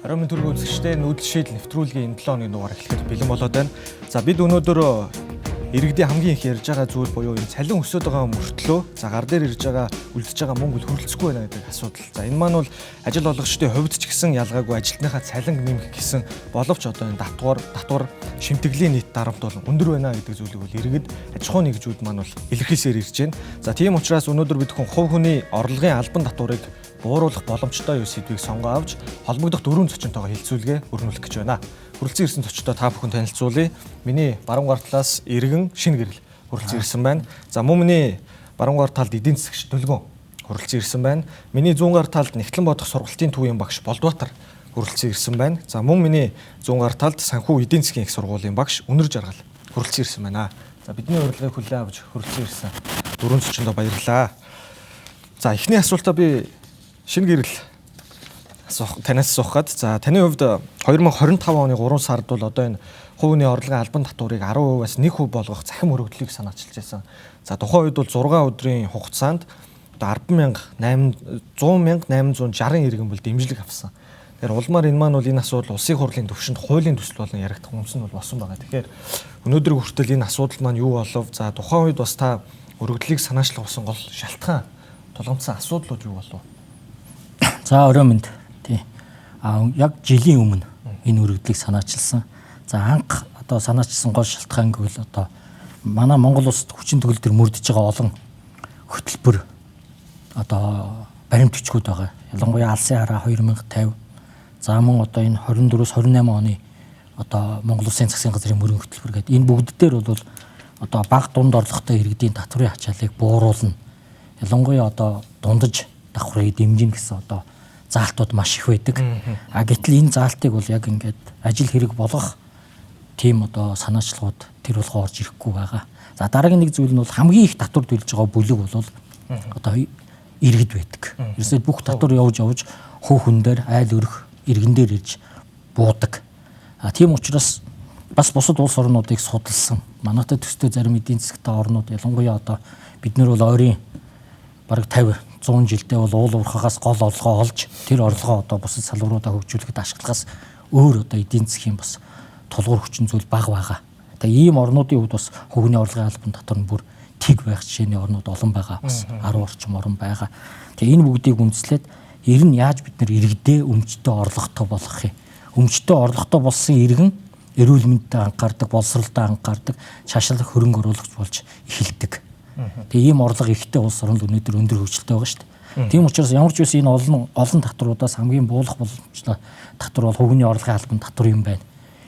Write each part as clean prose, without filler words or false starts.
Оройн төрөг үзэгчдээ нүүдэл шийдэл нэвтрүүлгийн энэ 7 хоногийн дугаар эхлэхэд бэлэн болоод байна. За бид өнөөдөр иргэдийн хамгийн их ярьж байгаа зүйл буюу энэ цалин өсөд байгаа мөртлөө за гар дээр ирж байгаа үлдэж байгаа мөнгө л хүрэлцэхгүй байна гэдэг асуудал. За энэ маань бол ажил олгогчдын хувьд ч гэсэн ялгаагүй ажилтныхаа цалинг нэмэх гэсэн боловч одоо энэ татвар шимтгэлийн нийт дарамт бол өндөр байна гэдэг зүйлийг бол иргэд аж ахуйн нэгжүүд маань бол илэрхийлсээр ирж байна. За тийм учраас өнөөдөр бид хүн хувь хүний орлогын албан татварыг бууруулах боломжтой юу сэдвийг сонгоо авч холбогдох дөрвөн зочинтойгоо хэлцүүлгээ өрнүүлэх гэж байна. Хүрэлцэн ирсэн зочдоо та бүхэн танилцуулъя. Миний баруун гар талаас иргэн шинэ гэрэл хүрэлцэн ирсэн байна. За мөн миний баруун гар талд эдийн засгч Дөлгөн хүрэлцэн ирсэн байна. Миний зүүн гар талд Нэгтлэн бодох сургалтын төвийн багш Болдбаатар хүрэлцэн ирсэн байна. За мөн миний зүүн гар талд Санхүү эдийн засгийн их сургуулийн багш Үнэр Жаргал хүрэлцэн ирсэн байна. За бидний урилгыг хүлээн авч хүрэлцэн ирсэн дөрвөн зочиндоо баярлалаа. За эхний асуултаа би шинэ гэрэл асуух танаас асуух гад. За таны хувьд 2025 оны 3 сард бол одоо энэ хувийн орлогын албан татварыг 10%-аас 1% болгох захим өргөдлийг санаачилж байсан. За тухайн үед бол 6 өдрийн хугацаанд одоо 10,800,860 иргэн бол дэмжлэг авсан. Тэгэхээр улмаар энэ маань бол энэ асуудал улсын хурлын төвшөнд хуулийн төсөл болон яригдах үнс нь бол болсон байгаа. Тэгэхээр өнөөдөр хүртэл энэ асуудал маань юу болов? За тухайн үед бас та өргөдлийг санаачлах болсон гол шалтгаан тулгамдсан асуудлууд юу болов? За оройн мэнд тий. А яг жилийн өмнө энэ өргөдлийг санаачилсан. За анх одоо санаачилсан гол шалтгаан гэвэл одоо манай Монгол улсад хүчин төгөл төр мөрдөж байгаа олон хөтөлбөр одоо баримт бичгүүд байгаа. Ялангуяа алсын хараа 2050. За мөн одоо энэ 24-өөс 28 оны одоо Монгол Улсын засгийн газрын мөрийн хөтөлбөр гэдэг энэ бүгд дээр бол одоо бага дунд орлоготой иргэдийн татврын ачааллыг бууруулна. Ялангуяа одоо дундаж давхрыг дэмжинэ гэсэн одоо заалтууд маш их байдаг. А гэтэл энэ заалтыг бол яг ингээд ажил хэрэг болгох тийм одоо санаачлагууд тэр болгоо орж ирэхгүй байгаа. За дараагийн нэг зүйл нь бол хамгийн их татвар төлж байгаа бүлэг бол одоо иргэд байдаг. Ерөөсөө бүх татвар явж явж хувь хүн дээр айл өрх иргэн дээр ирж буудаг. А тийм учраас бас бусад улс орнуудыг судалсан. Манайтай төстэй зарим эдийн засгтай орнууд ялангуяа одоо бид нар бол ойрын бараг 50 100 жилдээ бол уул уурхагаас гол орлогоо олж тэр орлогоо одоо бусад салбаруудаа хөгжүүлэхэд ашиглахаас өөр одоо эдийн засгийн бас тулгуур хүчин зүйл бага байгаа. Тэгээ ийм орнуудын хувьд бас хөвгний орлогын албан татвар нь бүр тэг байх жишээний орнууд олон байгаа. Бас 10 орчим орн байгаа. Тэгээ энэ бүгдийг үндэслээд ер нь яаж бид нар иргэдээ өмчтөө орлоготой болгох юм? Өмчтөө орлоготой болсон иргэн эрүүл мэндэд анхаардаг, боловсролдоо анхаардаг, чаашлах хөрөнгө оруулагч болж эхэлдэг. Тэгээ ийм орлого ихтэй улс орнд өнөөдөр өндөр хөгжилтэй байгаа шүү дээ. Тийм учраас ямар ч байсан энэ олон олон татваруудаас хамгийн буулах боломжтой татвар бол хөвгний орлогын албан татвар юм байна.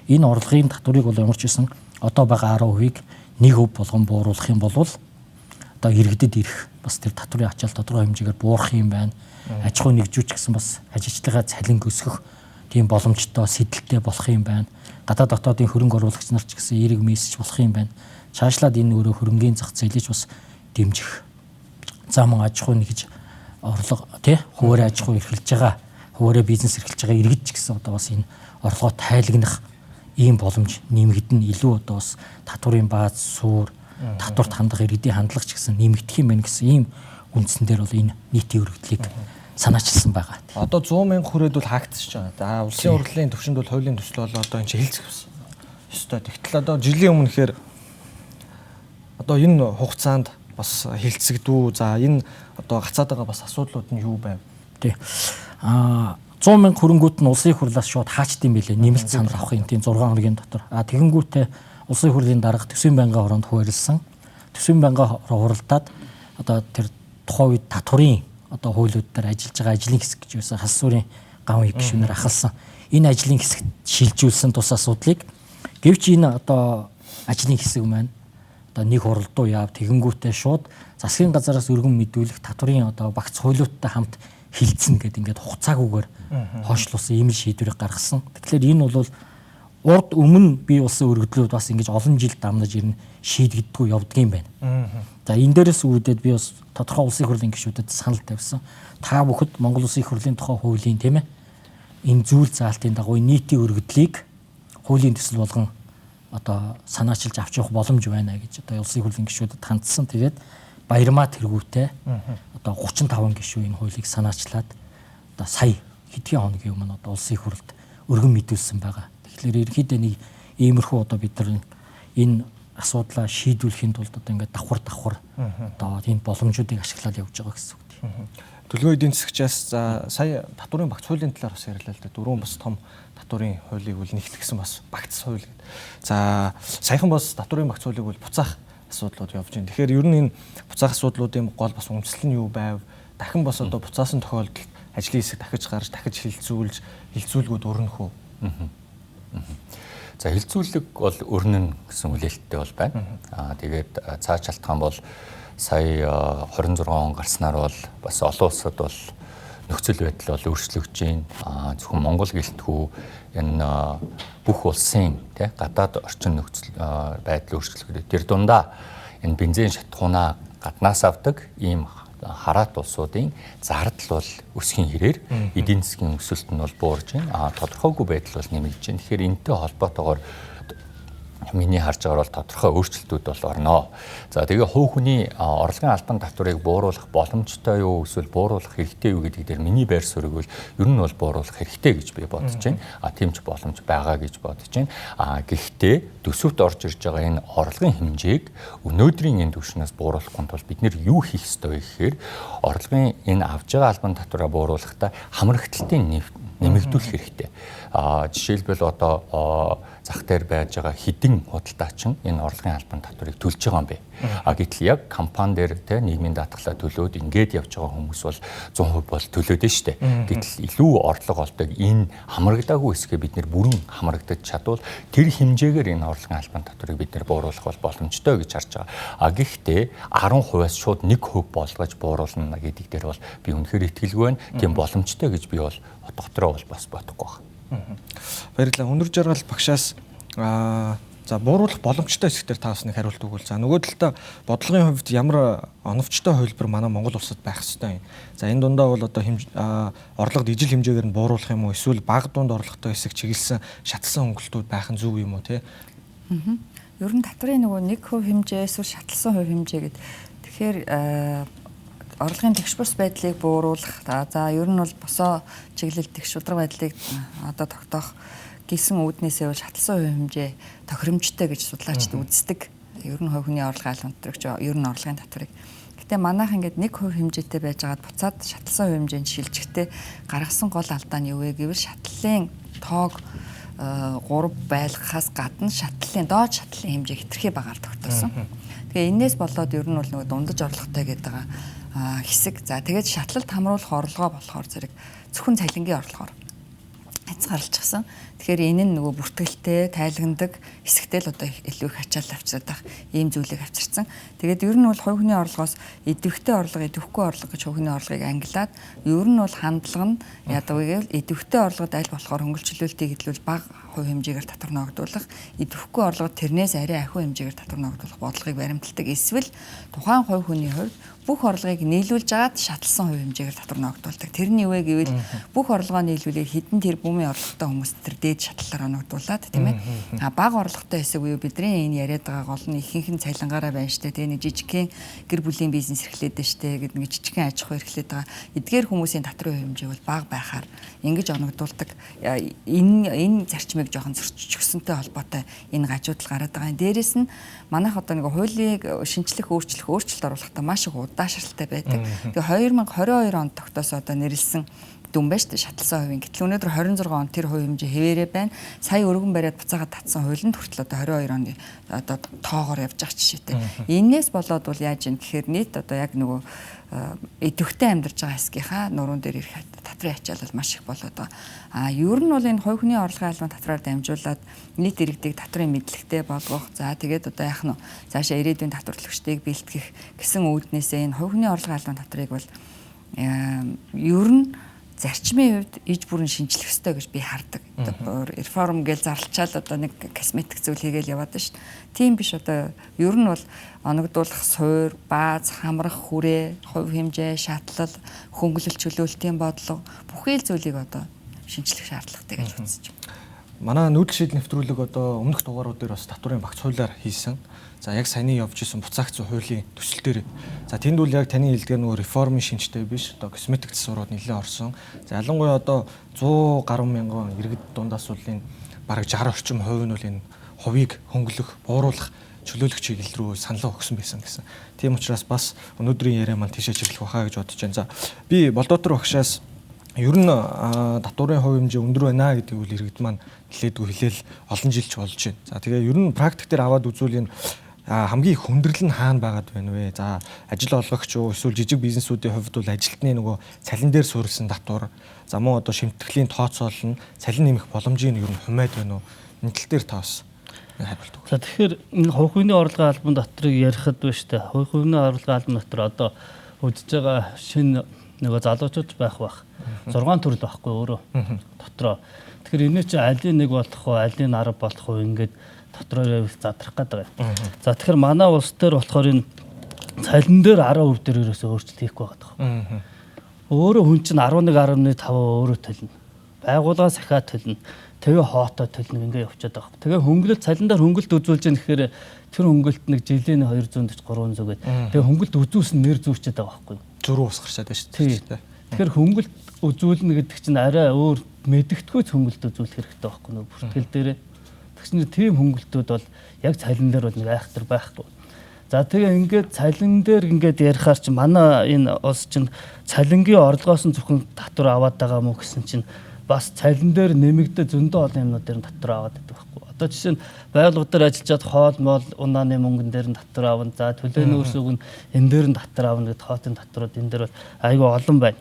Энэ орлогын татварыг бол ямар ч байсан одоо байгаа 10%-ийг 1% болгон бууруулах юм бол одоо иргэдэд ирэх бас тэр татврын ачаал тодорхой хэмжээгээр буурах юм байна. Аж ахуй нэгжүүч гэсэн бас ажилчдынхаа цалинг өсгөх тийм боломжтой сэтэлтэй болох юм байна. Гадаад дотоодын хөрөнгө оруулагч нар ч гэсэн эерэг мессеж болох юм байна. Чаашлаад энэ өөрөө хөрөнгийн зах зээлийг бас дэмжих. За мөн аж ахуй нэгж орлого тий хуваарь аж ахуй эрхэлж байгаа, хуваарь бизнес эрхэлж байгаа иргэд ч гэсэн одоо бас энэ орлогоо тайлагнах ийм боломж нэмэгдэн илүү одоо бас татварын бааз суур татварт хандах иргэдийн хандлага ч гэсэн нэмэгдэх юм байна гэсэн ийм үндсэн дээр бол энэ нийтийн өргөдлийг санаачилсан байгаа. Одоо 100 мянга хүрээд бол хаагдчихж байгаа. За улсын хурлын төвшөнд бол хуулийн төсөл бол одоо энэ чинь хэлцэх ёстой. Тэгтэл одоо жилийн өмнө гэхээр одоо энэ хугацаанд бас хилцэгдүү. За энэ одоо гацаад байгаа бас асуудлууд нь юу байв? Тий. А 100 мянга хөрөнгөт нь улсын хурлаас шууд хаачд юм билээ. Нэмэлт санал авах юм тийм 6 хоногийн дотор. А тэгэнгүүтээ улсын хурлын дарга төсвийн байнгын хороонд хуваарлсан. Төсвийн байнгын хуралдаад одоо тэр тухайн үед татврын одоо хуулиуд дээр ажиллаж байгаа ажлын хэсэг гэж байсан. Хас сүрийн гавн гишүүнээр ахалсан. Энэ ажлын хэсэгт шилжүүлсэн тус асуудлыг гэвч энэ одоо ажлын хэсэг маань одоо нэг хуралдуу яав тэгэнгүүтээ шууд засгийн газараас өргөн мэдүүлэх татврын одоо багц хуулиудтай хамт хилцэн гэдэг ингээд хугацаагүйгээр хойшлуулсан ийм шийдвэрийг гаргасан. Тэгэхээр энэ бол урд өмнө бий болсон өргөдлүүд бас ингэж олон жил дамнаж ирнэ шийдэгддэггүй явдгийм байна. За энэ дээрээс үүдээд би бас тодорхой улсын хурлын гишүүдэд санал тавьсан. Та бүхэд Монгол Улсын их хурлын тухай хуулийн тийм ээ энэ зүйл заалтын дагуу нийтийн өргөдлийг хуулийн төсөл болгон одоо санаачилж авч явах боломж байна гэж одоо улсын хурлын гишүүдэд хандсан. Тэгээд Баярмаа тэргүүтээ одоо 35 гишүүн энэ хуулийг санаачлаад одоо сая хэдхэн хоногийн өмнө одоо улсын их хурлд өргөн мэдүүлсэн байгаа. Тэгэхээр ерөнхийдөө нэг иймэрхүү одоо бид нар энэ асуудлаа шийдвэрлэхийн тулд одоо ингээд давхар давхар одоо тийм боломжуудыг ашиглаад явж байгаа гэсэн үг тийм. Төлгөө эдийн засгчаас за сая татварын багц хуулийн талаар бас ярьлаа л да. Дөрвөн бас том татварын хуулийг үл нэгтгэсэн бас багц хууль гэдэг. За саяхан бас татварын багц хуулийг үл буцаах асуудлууд явж байна. Тэгэхээр ер нь энэ буцаах асуудлуудын гол бас үндсэл нь юу байв? Дахин бас одоо буцаасан тохиолдолд ажлын хэсэг дахиж гарч, дахиж хилцүүлж, хилцүүлгүүд өрнөх үү? За хилцүүлэг бол өрнөн гэсэн хүлээлттэй бол байна. Тэгээд цаа шалтгаан бол сая 26 он гарснаар бол бас олон улсад бол нөхцөл байдал бол өөрчлөгдөж байна. Зөвхөн Монгол гэлтгүй энэ бүх улсын тий гадаад орчин нөхцөл байдал өөрчлөгдөж. Тэр дундаа энэ бензин шатхуунаа гаднаас авдаг ийм хараат улсуудын зардал бол өсгийн хэрээр эдийн засгийн өсөлт нь бол буурж байна. Тодорхойгүй байдал бол нэмэгдэж байна. Тэгэхээр энэтэй холбоотойгоор миний харж байгаагаар бол тодорхой өөрчлөлтүүд бол орно. За тэгээ хувь хүний орлогын албан татварыг бууруулах боломжтой юу эсвэл бууруулах хэрэгтэй юу гэдэг дээр миний байр суурийг бол ер нь бол бууруулах хэрэгтэй гэж би бодож байна. Тийм ч боломж байгаа гэж бодож байна. Гэхдээ төсөвт орж ирж байгаа энэ орлогын хэмжээг өнөөдрийн энэ түвшнээс бууруулахгүй тул бид нэр юу хийх ёстой вэ гэхээр орлогын энэ авж байгаа албан татвараа бууруулахдаа хамрагдалтын нэмэгдүүлэх хэрэгтэй. Жишээлбэл одоо зах дээр байж байгаа хэдэн худалдаачин энэ орлогын албан татварыг төлж байгаа юм бэ? Гэтэл яг компани дээр те нийгмийн даатгалаа төлөөд ингээд явж байгаа хүмүүс бол 100% бол төлөөд нь штэ. Гэтэл илүү орлого олдог энэ хамрагдаагүй хэсгээ бид нэр бүрэн хамрагдаж чадвал тэр хэмжээгээр энэ орлогын албан татварыг бид нэр бууруулах бол боломжтой гэж харж байгаа. Гэхдээ 10%-аас шууд 1% болгож бууруулна гэдэг дээр бол би үнэхээр итгэлгүй байна. Тийм боломжтой гэж би бол дотроо бол бас бодохгүй байна. Баярлалаа. Өндөр жаргал багшаас за бууруулах боломжтой хэсгээр та бас нэг хариулт өгвөл. За нөгөө талдаа бодлогын хувьд ямар оновчтой хувилбар манай Монгол улсад байх ёстой юм. За энэ дундаа бол одоо орлогод ижил хэмжээгээр нь бууруулах юм уу эсвэл бага дунд орлоготой хэсэг чиглэсэн шаталсан хөнгөлтүүд байх нь зөв юм уу те? Ер нь татварын нөгөө 1% хэмжээ эсвэл шаталсан хувь хэмжээ гэд. Тэгэхээр орлогын тэгш бус байдлыг бууруулах, за ер нь бол босоо чиглэл тэгш шударга байдлыг одоо тогтоох гэсэн үүднээсээ бол шаталсан хувь хэмжээ тохиромжтой гэж судлаачид үздэг. Ер нь хувь хүний орлогын албан татварыг, ер нь орлогын татварыг. Гэтэ манайх ингээд 1% хэмжээтэй байж байгаад буцаад шаталсан хувь хэмжээнд шилжихдээ гаргасан гол алдаа нь юу вэ гэвэл шатлалын тоог 3 байлгахаас гадна шатлалын доод шатлалын хэмжээ хэтэрхий багаар тогтоосон. Тэгээ энээс болоод ер нь бол нөгөө дундаж орлоготой гэдэг байгаа хэсэг. За тэгээд шатлалд хамруулах орлогоо болохоор зэрэг зөвхөн цалингийн орлогоор хязгаарлчихсан. Тэгэхээр энэ нь нөгөө бүртгэлтэй, тайлагнадаг хэсэгтэй л одоо илүү их ачаал авчираад байх ийм зүйлийг авчирсан. Тэгээд ер нь бол хувь хүний орлогоос идэвхтэй орлого, идэвхгүй орлого гэж хувь хүний орлогыг ангилаад ер нь бол хандлага нь яадаг вэ гэвэл идэвхтэй орлогод аль болохоор хөнгөлчлөлтийг хэдлүүл бага хувь хэмжээгээр татвар ногдуулах, идэвхгүй орлогод тэрнээс арай ахиу хэмжээгээр татвар ногдуулах бодлогыг баримталдаг. Эсвэл тухайн хувь хүний хувьд бүх орлогыг нийлүүлж агаад шаталсан хувь хэмжээгээр татвар ногдуулдаг. Тэр нь юу вэ гэвэл бүх орлогоо нийлүүлээд хэдэн тэрбумын орлоготой хүмүүс тэр дээд шатлалаар оногдуулаад тийм ээ. А бага орлоготой хэсэг буюу бидний энэ яриад байгаа гол нь ихэнх нь цалингаараа байна штэ. Тэгээ нэг жижигхэн гэр бүлийн бизнес эрхлээд байна штэ гэдэг нэг жижигхэн аж ахуй эрхлээд байгаа. Эдгээр хүмүүсийн татварын хэмжээ бол бага байхаар ингэж оногдуулдаг. Энэ зарчмыг жоохон зөрчиж өгсөнтэй холбоотой энэ гажуудал гараад байгаа. Дээрээс нь манайх одоо нэг хуулийг шинжлэх, өөрчлөх, өөрчлөлт оруулахдаа маш их удаашралтай байдаг. Тэгээ 2022 онд тогтоосон одоо нэрлсэн дүн байна шүү дээ шаталсан хувийн. Гэтэл өнөөдөр 26 он тэр хувь хэмжээ хэвээрээ байна. Сая өргөн бариад буцаагаад татсан хуулинд хүртэл одоо 22 оны одоо тоогоор явж байгаа жишээтэй. Энээс болоод бол яаж юм гэхээр нийт одоо яг нөгөө идэвхтэй амьдарч байгаа хэсгийнхаа нуруунд дээр ирэх татрын ачаал бол маш их болоод байгаа. А ер нь бол энэ хувь хүний орлогын албан татвараар дамжуулаад нийт иргэдийг татрын мэдлэгтэй болгох. За тэгээд одоо яах нь цаашаа ирээдүйн татвар төлөгчдийг бэлтгэх гэсэн үүднээсээ энэ хувь хүний орлогын албан татварыг бол ер нь зарчмын хувьд иж бүрэн шинжлэх ёстой гэж би хардаг. Реформ гэж зарлчаал одоо нэг косметик зүйл хийгээл яваад байна шүү дээ. Тийм биш одоо ер нь бол оногдуулах суур, бааз, хамрах хүрээ, хувь хэмжээ, шатлал, хөнгөлөл чөлөөлтийн бодлого бүхий л зүйлийг одоо шинжлэх шаардлагатай гэж үзэж байна. Манай нүүдэл шийдэл нэвтрүүлэг одоо өмнөх дугаарууд дээр бас татварын багц хуулиар хийсэн. За яг саяны явж исэн буцаагцсан хуулийн төсөл дээр. За тэнд бол яг таны хэлдгээр нөгөө реформын шинжтэй биш. Одоо косметик засварууд нэлээд орсон. За ялангуяа одоо 100 гаруй мянган иргэд дундаас бол энэ бараг 60 орчим хувь нь бол энэ хувийг хөнгөлөх, бууруулах чөлөөлөх чиглэл рүү саналаа өгсөн байсан гэсэн. Тийм учраас бас өнөөдрийн яриа маань тийшээ чиглэх байхаа гэж бодож байна. За би Болдотор багшаас ер нь татварын хувь хэмжээ өндөр байна гэдэг үйл иргэд маань нэлээдгүй хэлээл олон жилч болж байна. За тэгээ ер нь практик дээр аваад үзвэл энэ хамгийн их хүндрэл нь хаана байгаад байна вэ? За ажил олгогч уу эсвэл жижиг бизнесүүдийн хувьд бол ажилтны нөгөө цалин дээр суурилсан татвар, за мөн одоо шимтгэлийн тооцоолол нь цалин нэмэх боломжийг ер нь хумайд байна уу? Энэ тал дээр та бас хариулт өгөх. За тэгэхээр энэ хувь хүний орлогын албан татварыг ярихад байна шүү дээ. Хувь хүний орлогын албан татвар одоо үдж байгаа шинэ нөгөө залуучууд байх бах. 6 төрөл байхгүй өөрөө дотроо. Тэгэхээр энэ чинь алийг нэг болох уу, алийг 10 болох уу ингээд дотроо задрах гэдэг юм. За тэгэхээр манай улс дээр болохоор энэ цалин дээр 10% дээр ерөөсөө өөрчлөлт хийхгүй байгаа юм. Өөрөө хүн чинь 11.5% өөрөө төлнө. Байгууллага сахиа төлнө. Тэгээ хоотоо төлнө ингээ явчихад байгаа. Тэгээ хөнгөлөлт цалин дээр хөнгөлт үзүүлж яах гэхээр тэр хөнгөлт нэг жилийн 240 300 гээд тэгээ хөнгөлт үзүүлсэн нэр зүүчээд байгаа байхгүй юу? Зөрүү ус гарчаад байна шүү дээ. Тэгэхээр хөнгөлт үзүүлнэ гэдэг чинь арай өөр мэдэгдэхүйц хөнгөлт үзүүлэх хэрэгтэй байхгүй юу? Бүртгэл дээрээ. Тэгсэн чинь тийм хөнгөлтүүд бол яг цалин дээр бол нэг айхтар байхгүй. За тэгээ ингээд цалин дээр ингээд ярихаар чинь манай энэ улс чинь цалингийн орлогоос нь зөвхөн татвар аваад байгаа мó гэсэн чинь бас цалин дээр нэмэгдээ зөндөө олон юмнууд дээр нь татвар аваад байдаг байхгүй. Одоо жишээ нь байгууллага дээр ажиллаж хоол моол унааны мөнгөн дээр нь татвар авна. За төлөөний өрсөг нь энэ дээр нь татвар авна гэд хоотын татварууд энэ дээр бол айгүй олон байна.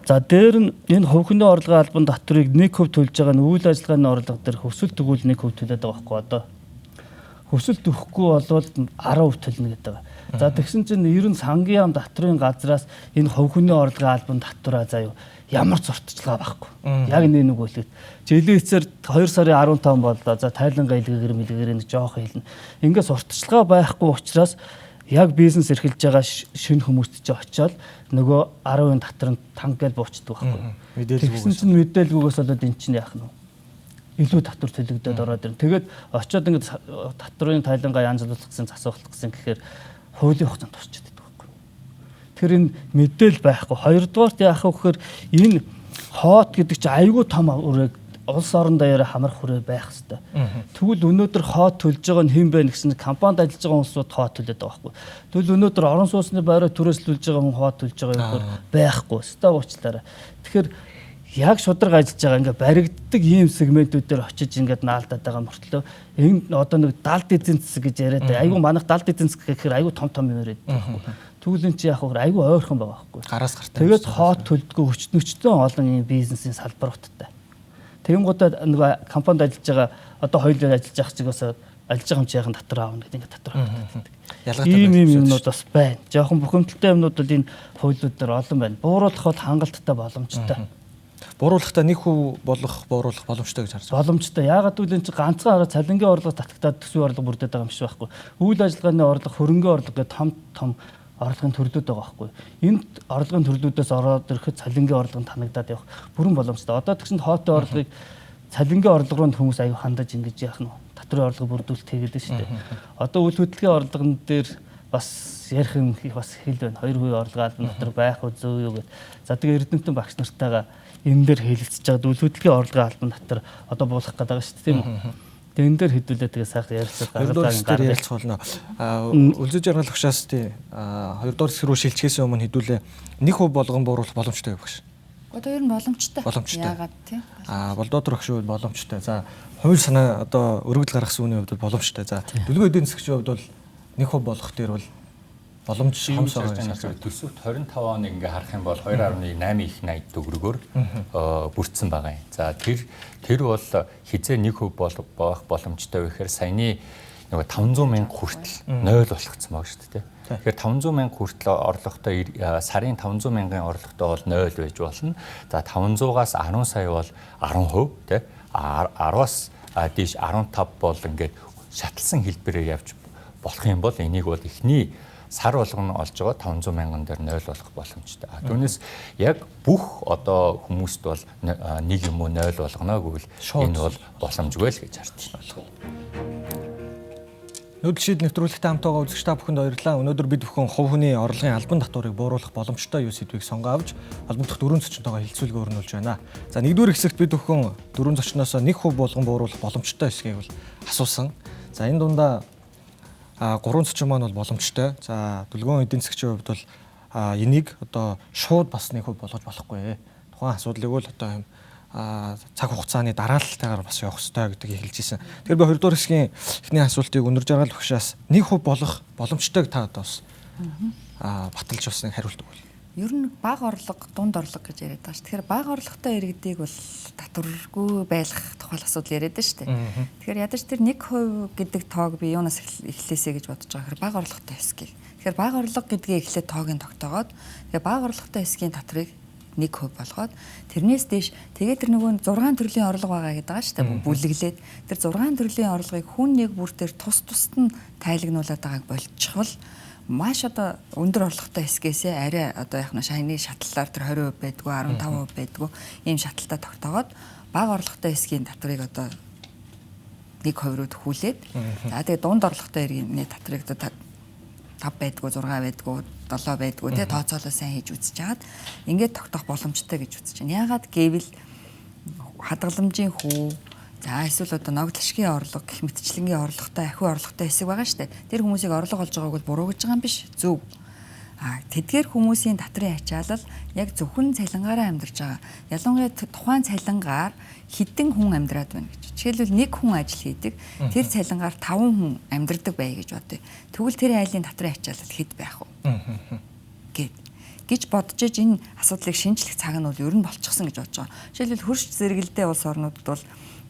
За дээр нь энэ хувь хүний орлогын албан татварыг 1% төлж байгаа нь үйл ажиллагааны орлого дээр хөсөл тэгвэл 1% төлөөд байгаа байхгүй одоо. Хөсөл өгөхгүй болвол 10% төлнө гэдэг байгаа. За тэгсэн чинь ер нь сангийн яам татврын газраас энэ хувь хүний орлогын албан татвараа заяа ямар зуртчлага байхгүй. Яг нэг нэг үлээд. Жилийн эцээр 2 сарын 15 боллоо. За тайлангаа илгээгээр мэлгээгээр нэг жоох хэлнэ. Ингээд сурталчилгаа байхгүй учраас яг бизнес эрхэлж байгаа шинэ хүмүүст чи очиод нөгөө 10% татвар нь танк гэж буучдаг байхгүй. Мэдээлэлгүйгээс. Тэгсэн чинь мэдээлэлгүйгээс болоод эн чинь яах нь вэ? Илүү татвар төлөгдөд ороод ирнэ. Тэгээд очиод ингээд татварын тайлангаа янзлуулах гэсэн, засуулах гэсэн гэхээр хуулийн хугацаанд тусчихэд байдаг байхгүй. Тэр энэ мэдээлэл байхгүй. Хоёрдугаарт яах вэ гэхээр энэ хот гэдэг чинь айгүй том үрээг улс орон даяараа хамрах хүрээ байх хэвээр. Тэгвэл өнөөдөр хот төлж байгаа нь хэн бэ гэсэн компанид ажиллаж байгаа хүмүүсүүд хот төлөд байгаа байхгүй. Тэгвэл өнөөдөр орон сууцны байраа түрээслүүлж байгаа хүн хот төлж байгаа юм байхгүй. Өстой уучлаарай. Тэгэхээр яг шударга ажиллаж байгаа ингээ баригддаг ийм сегментүүдээр очиж ингээд наалдаад байгаа мөртлөө энэ одоо нэг далд эзэн засаг гэж яриад айгүй манайх далд эзэн засаг гэхээр айгүй том том юм яриад байгаа байхгүй. Тэгвэл энэ чи яг хөө айгүй ойрхон байгаа байхгүй. Гараас гартай. Тэгээд хот төлдгөө өчнөчтөн олон ийм бизнесийн салбаруудтай. Тэгэнгүүтээ нөгөө компанид ажиллаж байгаа одоо хоёулаа ажиллаж байгаа чигээс ажиллаж байгаа юм чи яхан татвар аавна гэдэг ингээд татвар авдаг. Ялгаатай ийм ийм юмнууд бас байна. Жохон бухимдалтай юмнууд бол энэ хуулиуд дээр олон байна. Бууруулах бол хангалттай боломжтой. Бууруулахдаа 1% болох бууруулах боломжтой гэж харж байна. Боломжтой. Яагаад гэвэл энэ чинь ганцхан арга цалингийн орлого татагтаад төсвийн орлого бүрдээд байгаа юм биш байхгүй. Үйл ажиллагааны орлого, хөрөнгөний орлого гэх том том орлогын төрлүүд байгаа байхгүй. Энд орлогын төрлүүдээс ороод ирэхэд цалингийн орлого нь танагдаад явах бүрэн боломжтой. Одоо тэгсэн хоотын орлогыг цалингийн орлого руу хүмүүс аюу хандаж ингэж яах нь татварын орлого бүрдүүлэлт хийгээд шүү дээ. Одоо үйл хөдлөлийн орлогон дээр бас ярих юм бас хэл байна. 2% орлого албан дотор байх үү зөв юу гэд. За тэгээ эрдэмтэн багш нартайгаа энэ дээр хэлэлцэж байгаа үйл хөдлөлийн орлогын албан дотор одоо буулгах гэдэг байгаа шүү дээ тийм үү? Тэгээ энэ дээр хэдүүлээ тэгээ сайхан ярилцах гаргалгаа дээр ярилцах болно. Үлзий жаргал багшаас тий хоёрдугаар хэсэг рүү шилжихээс өмнө хэдүүлээ 1% болгон бууруулах боломжтой байх багш. Одоо ер нь боломжтой. Боломжтой. Яагаад тий? Болдоотор багш хувьд боломжтой. За хууль санаа одоо өргөдөл гаргасан үний хувьд бол боломжтой. За дэлгөө эдийн засгийн хувьд бол 1% болох дээр бол боломж хомс байгаа юм. Төсөвт 25 оныг ингээ харах юм бол 2.8 их 80 төгрөгөөр бүрдсэн байгаа юм. За тэр бол хизээ 1% болох боломжтой вэ гэхээр саяны нөгөө 500 мянга хүртэл 0 болгоцсон байгаа шүү дээ. Тэгэхээр 500 мянга хүртэл орлоготой сарын 500 мянган орлоготой бол 0 байж болно. За 500-аас 10 сая бол 10% тий. 10-аас дээш 15 бол ингээд шатлсан хэлбэрээр явж болох юм бол энийг бол эхний сар болгоно олж байгаа 500 мянган дээр 0 болох боломжтой. Түүнээс яг бүх одоо хүмүүст бол 1 юм уу 0 болгоно гэвэл энэ бол боломжгүй л гэж харж байна. Нүүдэл шийд нэвтрүүлэгтэй хамт байгаа үзэгч та бүхэнд баярлалаа. Өнөөдөр бид бүхэн хувь хүний орлогын албан татварыг бууруулах боломжтой юу сэдвийг сонгоо авч холбогдох дөрвөн зочинтойгоо хэлцүүлгээ өрнүүлж байна. За, нэгдүгээр хэсэгт бид бүхэн дөрвөн зочноос 1% болгон бууруулах боломжтой хэсгийг бол асуусан. За, энэ дундаа гурван зочин маань бол боломжтой. За, дүлгөөн эдийн засгчийн хувьд бол энийг одоо шууд бас 1% болгож болохгүй. Тухайн асуудлыг бол одоо юм цаг хугацааны дараалалтайгаар бас явах ёстой гэдгийг хэлж ирсэн. Тэгэхээр би 2 дугаар хэсгийн эхний асуултыг Өндөр Жаргал багшаас 1% болох боломжтойг та одоо бас баталж бас нэг хариулт өгвөл. Ер нь бага орлого, дунд орлого гэж яриад байгаа шүү. Тэгэхээр бага орлоготой иргэдийг бол татваргүй байлгах тухай асуудал яриад байна шүү дээ. Тэгэхээр ядаж тэр 1% гэдэг тоог би юунаас эхлээсэй гэж бодож байгаа хэрэг бага орлоготой хэсгийг. Тэгэхээр бага орлого гэдгийг эхлээд тоог нь тогтоогоод, тэгээ бага орлоготой хэсгийн татварыг 1% болгоод, тэрнээс дээш тэгээд тэр нөгөө 6 төрлийн орлого байгаа гэдэг байгаа шүү дээ, бүлэглээд тэр 6 төрлийн орлогыг хүн нэг бүр дээр тус тусад нь тайлагнуулаад байгааг болчихвол маш одоо өндөр орлоготой хэсгээсээ арай одоо яг нь шаяны шатлалаар тэр 20% байдгүй, 15% байдгүй ийм шатлалтай тогтоогоод, бага орлоготой хэсгийн татварыг одоо 1% руу төхүүлээд, за тэгээд дунд орлоготой иргэний татварыг одоо 5 байдгүй, 6 байдгүй, 7 байдгүй тий тооцоолоо сайн хийж үзэж чаад ингээд тогтоох боломжтой гэж үзэж байна. Яагаад гэвэл хадгаламжийн хүү, за эсвэл одоо ногдлшгийн орлого гэх мэтчлэнгийн орлоготой, ахуй орлоготой хэсэг байгаа шүү дээ. Тэр хүмүүсийг орлого олж байгааг бол буруу гэж байгаа юм биш. Зөв. Тэдгээр хүмүүсийн татрын ачаалал яг зөвхөн цалингаараа амьдарч байгаа. Ялангуяа тухайн цалингаар хэдэн хүн амьдраад байна гэж. Жишээлбэл, нэг хүн ажил хийдэг. Тэр цалингаар 5 хүн амьдардаг бай гэж бодъё. Тэгвэл тэр айлын татрын ачаалал хэд байх вэ? Гэт гэж бодож иж энэ асуудлыг шинжлэх цаг нь бол ер нь болчихсон гэж бодож байгаа. Жишээлбэл, хөрш зэрэгэлдээ улс орнуудад бол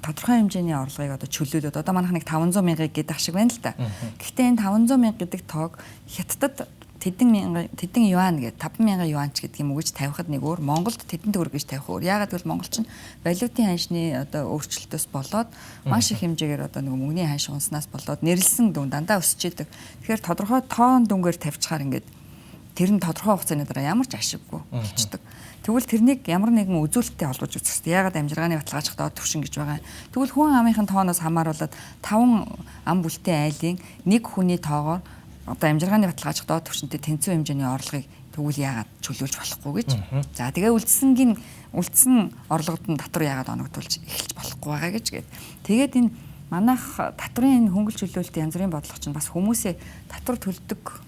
тодорхой хэмжээний орлогыг одоо чөлөөлөд, одоо манайх нэг 500 мянгаыг гэдэг шиг байна л та. Гэхдээ энэ 500 мянга гэдэг тоог Хятадд тэдэн мянган, тэдэн юан гэдэг 5 мянган юан ч гэдэг юм уу гэж тавихад нэг өөр, Монголд тэдэн төгрөг гэж тавих өөр. Яагаад гэвэл Монгол чинь валютын ханшны одоо өөрчлөлтөөс болоод маш их хэмжээгээр одоо нэг мөнгөний ханш унснаас болоод нэрлсэн дүн дандаа өсөж идэг. Тэгэхээр тодорхой тоон дүнгээр тавьчихаар ингээд тэр нь тодорхой хугацааны дараа ямар ч ашиггүй болчдөг. Тэгвэл тэрнийг ямар нэгэн үзүүлэлттэй холбож үзэх хэрэгтэй. Яагаад амжиргааны баталгаажих доод түвшин гэж байгаа юм. Тэгвэл хүн амынхын тооноос хамааруулаад 5 ам бүлтэй айлын нэг хүний тоогоор одоо амжиргааны баталгаажих доод түвшинтэй тэнцвэн хэмжээний орлогыг тэгвэл яагаад чөлөөлж болохгүй гэж. За, тэгээ үлдсэнгийн үлдсэн орлогод нь татвар яагаад оногдуулж эхэлж болохгүй байгаа гэж гээд. Тэгээд энэ манайх татварын энэ хөнгөл чөлөөлт, янз бүрийн бодлого чинь бас хүмүүсээ татвар төлдөг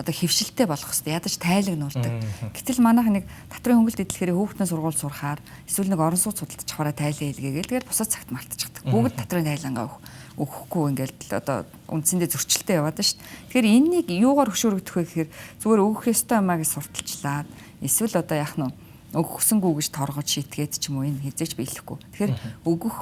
одоо хэвшилтэй болох хэрэгтэй. Ядаж тайлагнуулдаг. Гэтэл манайх нэг татварын хөнгөлт эдлэхээр хүүхдэн сургууль сурахаар эсвэл нэг орон сууц судалдаж авахаараа тайлан илгээгээл тэгэл бусад цагт мартчихдаг. Бүгд татварын тайлангаа өгөхгүй ингээд одоо үндсэндээ зөрчилтэй яваад байна шүү дээ. Тэгэхээр энэнийг юугаар хөшөөрөгдөх вэ гэхээр зүгээр өгөх ёстой юмаа гэж сурталчлаад, эсвэл одоо яах нь өгөхсөнгүү гэж торгож шийтгээд ч юм уу, энэ хизээч биелэхгүй. Тэгэхээр өгөх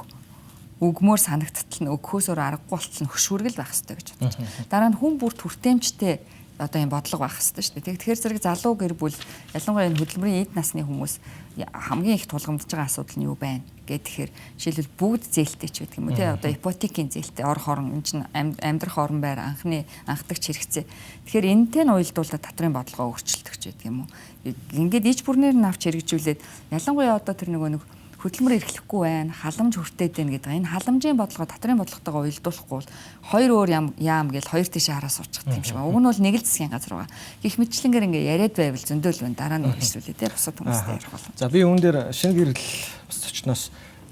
өгмөр санагдтал нь, өгөхөөсөөр аргагүй болтол нь хөшүүргэл байх ёстой гэж бодож байна. Дараа нь хүн бүр хүртээмжтэй одоо юм бодлого байх хэрэгтэй шүү дээ. Тэгэхээр зэрэг залуу гэр бүл, ялангуяа энэ хөдөлмөрийн эд насны хүмүүс хамгийн их тулгамдж байгаа асуудал нь юу байна гэхээр жишээлбэл, бүгд зээлтэй ч байдаг юм уу, тий, одоо ипотекийн зээлтэй, орох орон, энэ чинь амьдрах орон байр, анхны анхдагч хэрэгцээ. Тэгэхээр энэтэй нь уялдуулаад татварын бодлогоо өөрчилдөг ч байдаг юм уу. Ингээд иж бүрнээр нь авч хэрэгжүүлээд, ялангуяа одоо тэр нөгөө нэг хөдөлмөр эрхлэхгүй байна, халамж хүртээд байна гэдэг. Энэ халамжийн бодлогоо татварын бодлоготойгоо уялдуулахгүй бол хоёр өөр ям яам гэл хоёр тийшээ хараа суучих юм шиг байна. Уг нь бол нэг л засгийн газар байгаа. Гэх мэтчлэнгээр ингээ яриад байвал зөндөөл байна. Дараа нь үргэлжлүүлээ, те, бусад хүмүүстэй ярих болно. За, би үүн дээр шинэ гэрэл бас зочноос,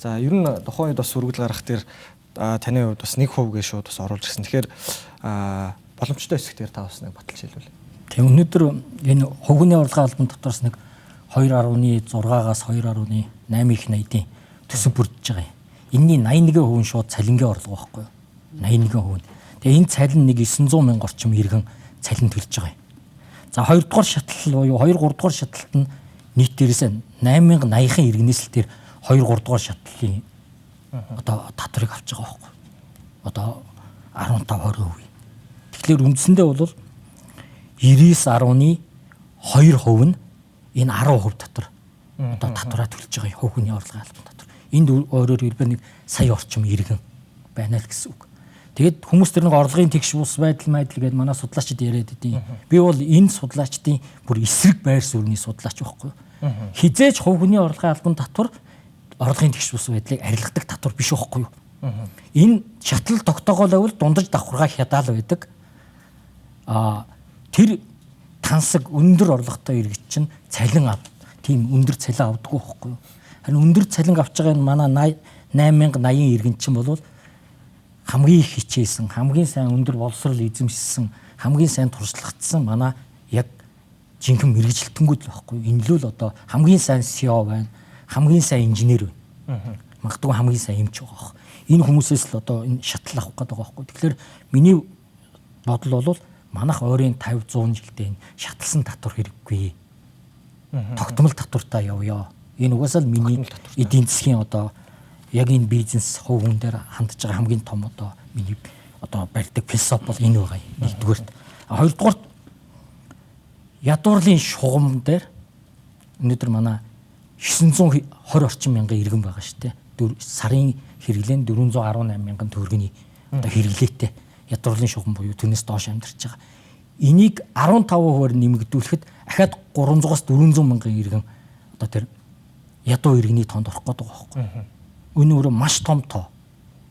за, ер нь тухайн үед бас өргөдөл гаргах дээр таны хувьд бас 1% гэж шууд бас оруулж ирсэн. Тэгэхээр боломжтой хэсэг дээр та бас нэг баталж хэлвэл. Тийм, өнөөдөр энэ хувийн орлогын албан дотроос нэг 2.6-аас 2.8 их 80-ийн төсөв бүрдэж байгаа юм. Энийний 81% нь шууд цалингийн орлого байхгүй юу? 81%. Тэгээ энэ цалин нэг 900 мянга орчим иргэн цалин төлж байгаа юм. За, 2 дугаар шатлал буюу 2 3 дугаар шатлалт нь нийт дээрээс 8080-ын иргэнээс л тэр 2 3 дугаар шатлалын одоо татварыг авч байгаа байхгүй юу? Одоо 15 20%. Тэгэхээр үндсэндээ бол 99.2% нь энэ 10% татвар одоо татвараа төлж байгаа, хувь хүний орлогын албан татвар. Энд өөрөөр хэлбэл нэг сая орчим иргэн байна л гэсэн үг. Тэгээд хүмүүс тэр нэг орлогын тэгш бус байдал гэдэг манай судлаачид яриад идэв. Би бол энэ судлаачдын бүр эсрэг байр суурины судлаач байхгүй юу? Хизээч хувь хүний орлогын албан татвар орлогын тэгш бус байдлыг арилгадаг татвар биш байхгүй юу? Энэ шатлал тогтоогоо байвал дундаж давхаргаа хядаал байдаг. Тэр тансаг өндөр орлоготой иргэд чинь цалин ав. Тийм өндөр цалин авдаггүй байхгүй юу? Харин өндөр цалин авч байгаа энэ манай 8080 иргэн чинь бол хамгийн их хичээсэн, хамгийн сайн өндөр боловсрол эзэмшсэн, хамгийн сайн туршлагатсан манай яг жинхэнэ мэргэжилтэнгүүд л байхгүй юу? Энэ л одоо хамгийн сайн CEO байна, хамгийн сайн инженер байна. Магадгүй хамгийн сайн эмч байгаа бох. Энэ хүмүүсээс л одоо энэ шатлал авах гэдэг байгаа байхгүй. Тэгэхээр миний бодол бол манайх ойрын 50 100 жилдээ энэ шатлсан татвар хэрэггүй. Тогтмол татвартаа явъя. Энэ угаасаа л миний эдийн засгийн одоо яг энэ бизнес хувь хүн дээр хандж байгаа хамгийн том одоо миний одоо барьдаг философи бол энэ байгаа юм. Нэгдүгээрт. Хоёрдугаарт ядуурлын шугам дээр өнөөдөр манай 920 орчим мянган иргэн байгаа шүү дээ. Сарын хэрэглээ нь 418 мянган төгрөгийн одоо хэрэглээтэй ядуурлын шугам буюу тэрнээс доош амьдарч байгаа. Энийг 15%-аар нэмэгдүүлэхэд ахаад 300-аас 400 мянган иргэн одоо тэр ядуу иргэний тоонд орох гээд байгаа байхгүй. Энэ өөрөө маш том тоо.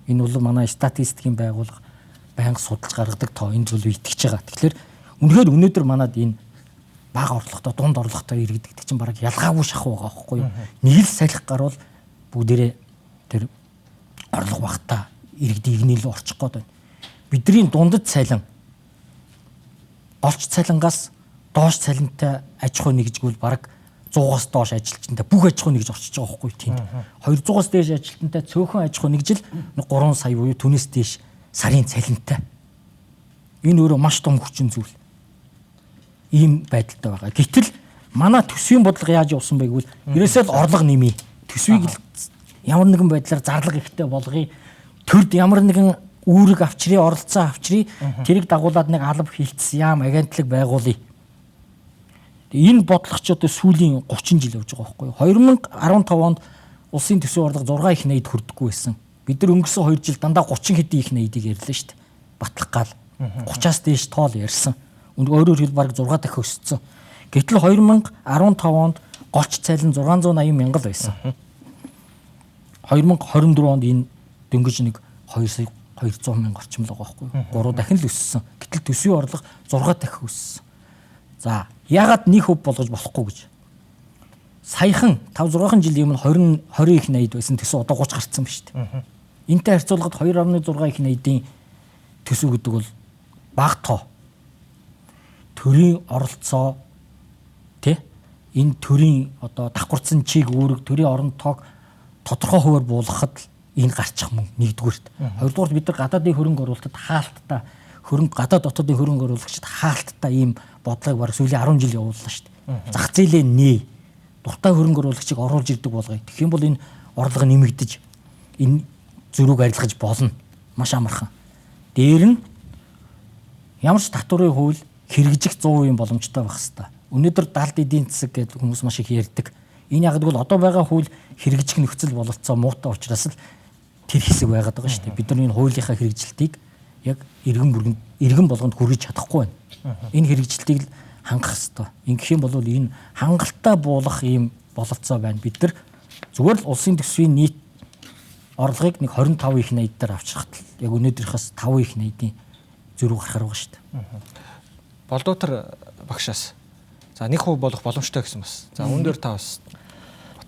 Энэ бол манай статистикийн байгууллага байнга судалж гаргадаг тоо. Энэ зүйл итгэж байгаа. Тэгэхээр үнэхээр өнөөдөр манад энэ бага орлоготой, дунд орлоготой иргэд гэдэг чинь бараг ялгаагүй шахуу байгаа байхгүй юу? Нэг л салхи гарвал бүгдээрээ тэр орлого багтаа иргэдийн игнэл рүү орчих гээд байна. Бидний дундад цалин голч цалингаас доош цалинтай аж ахуй нэгжгүүл бараг 100-аас доош ажилтнтай бүх аж ахуй нэгж орчиж байгаа байхгүй тийм. 200-аас дээш ажилтнтай цөөхөн аж ахуй нэгжил 3 сая буюу түүнээс дээш сарын цалинтай. Энэ өөрөө маш том хүчин зүйл. Ийм байдалтай байгаа. Гэтэл манай төсвийн бодлого яаж явсан бэ гэвэл ерөөсөө л орлого нэмье. Төсвийг ямар нэгэн байдлаар зарлага ихтэй болгоё. Төрд ямар нэгэн үүрэг авчрыг, оролцоо авчрыг, тэрийг дагуулад нэг алба хилцс яам агентлаг байгуулъя. Энэ бодлого ч одоо сүүлийн 30 жил явж байгаа байхгүй юу? 2015 онд улсын төсвийн орлого 6 их 80-д хүрдэггүй байсан. Бид нар өнгөрсөн 2 жил дандаа 30 хэдэн их 80-ыг ярьлаа шүү дээ. Батлах гал 30-аас дээш тоол ярьсан. Өөрөөр хэлбэл бараг 6 дахин өссөн. Гэтэл 2015 онд голч цалин 680 мянга л байсан. 2024 онд энэ дөнгөж нэг 2 сая 200 мянга орчим л байгаа байхгүй юу? 3 дахин л өссөн. Гэтэл төсвийн орлого 6 дахин өссөн. За, яагаад 1% болгож болохгүй гэж. Саяхан 5 6 жилийн өмнө 20 их 80-д байсан төсөв одоо 30 гарцсан ба шүү дээ. Энтэй харьцуулахад 2.6 их 80-ийн төсөв гэдэг бол бага тоо. Төрийн оролцоо тий энэ төрийн одоо давхарцсан чиг үүрэг төрийн орон тоог тодорхой хувиар буулгахад энэ гарчих мөнгө нэгдүгüрт. Хоёрдугаарт бид нар гадаадын хөрөнгө оруулалтад хаалттай хөрөнгө гадаад дотоодын хөрөнгө оруулагчид хаалттай ийм бодлогыг бараг сүүлийн 10 жил явууллаа шүү дээ. Зах зээлээ нээ. Дуртай хөрөнгө оруулагчийг оруулж ирдэг болгоё. Тэгэх юм бол энэ орлого нэмэгдэж энэ зөрүүг арилгаж болно. Маш амархан. Дээр нь ямар ч татварын хууль хэрэгжих 100% боломжтой байх хэвээр. Өнөөдөр далд эдийн засаг гэдэг хүмүүс маш их ярьдаг. Энэ яг гэвэл одоо байгаа хууль хэрэгжих нөхцөл бололцоо муутай учраас л тэр хэсэг байгаад байгаа шүү дээ. Бид нар энэ хуулийнхаа хэрэгжилтийг яг иргэн бүргэнд иргэн болгонд хүргэж чадахгүй байна. Энэ хэрэгжилтийг л хангах хэвээр. Ингэх юм бол энэ хангалттай буулгах ийм бололцоо байна. Бид нар зүгээр л улсын төсвийн нийт орлогыг нэг 25 их 80 дээр авчрахад яг өнөөдрийнхээс 5 их 80-ийн зөрүү гарахар байгаа шүү дээ. Болдоотор багшаас. За 1% болох боломжтой гэсэн бас. За үүн дээр та бас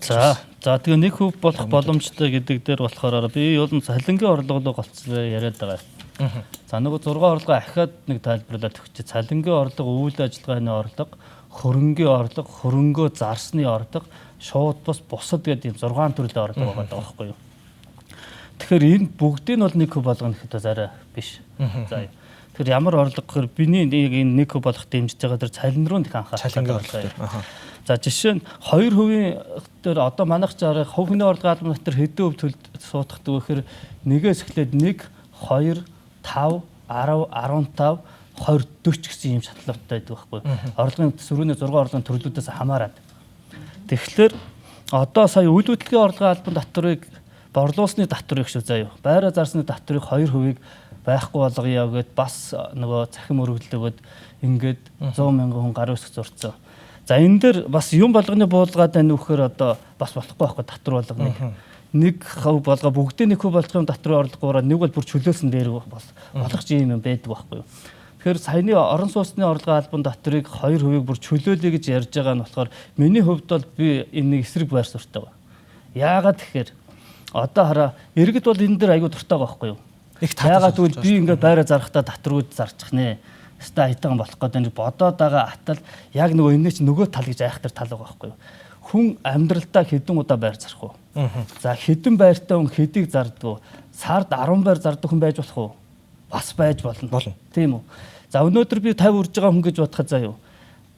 За тэгээ 1% болох боломжтой гэдэг дээр болохоор би бол цалингийн орлого руу голцлоо яриад байгаа. За нөгөө 6 орлогоо ахиад нэг тайлбарлаад өгч. Цалингийн орлого, үйл ажиллагааны орлого, хөрөнгийн орлого, хөрөнгөө зарсны орлого, шууд бус бусад гэдэг ийм 6 төрлийн орлого байгаа байхгүй юу? Тэгэхээр энэ бүгдийг нь бол 1% болгоно гэхэд бас арай биш. За тэгэхээр ямар орлого гэхээр биний нэг энэ 1% болох дэмжиж байгаа тэр цалин руу нэг анхаарах. Цалингийн орлого дээр. За жишээ нь 2% дээр одоо манайх жаарах хувь хүний орлогын албан татвар хэдэн хувь төлд суудахдаг вэ гэхээр нэгээс эхлээд 1, 2, 5, 10, 15, 20, 40 гэсэн ийм шатлалтай байдаг байхгүй. Орлогын сөрүүний 6 орлогын төрлүүдээс хамаарат. Тэгэхээр одоо сая үйл хөдлөлийн орлогын албан татварыг борлуулсны татварыг шүү заяа. Байраа зарсны татварыг 2%-ийг Байхгүй болгоё гэд бас нөгөө цахим өргөдөл өгөөд ингээд 100 мянган хүн гар үсэх зурцсан. За энэ дээр бас юм болгоны буулгаад байна вэхээр одоо бас болохгүй байхгүй татвар болгоныг. 1% болгоо бүгдээ 1% болгох юм татварын орлогоороо нэг бол бүр чөлөөлсөн дээр болох ч юм байдаг байхгүй юу. Тэгэхээр саяны орон сууцны орлогын албан татварыг 2%-ийг бүр чөлөөлье гэж ярьж байгаа нь болохоор миний хувьд бол би энэ нэг эсрэг байр суурьтай байна. Яагаад тэгэхээр одоо хараа иргэд бол энэ дээр айгүй дуртай байгаа байхгүй юу. Яагаад гэвэл би ингээд байраа зарахтаа татварууд зарчих нэ. Өстой аятайхан болох гэдэг нэг бодоод байгаа атал яг нөгөө энэний чинь нөгөө тал гэж айхтар тал байгаа байхгүй юу. Хүн амьдралдаа хэдэн удаа байр зарах вэ? За хэдэн байртай хүн хэдийг зарддаг вэ? Сард 10 байр зардаг хүн байж болох уу? Бас байж болно. Тийм үү? За өнөөдөр би 50 үрж байгаа хүн гэж бодоход заа юу?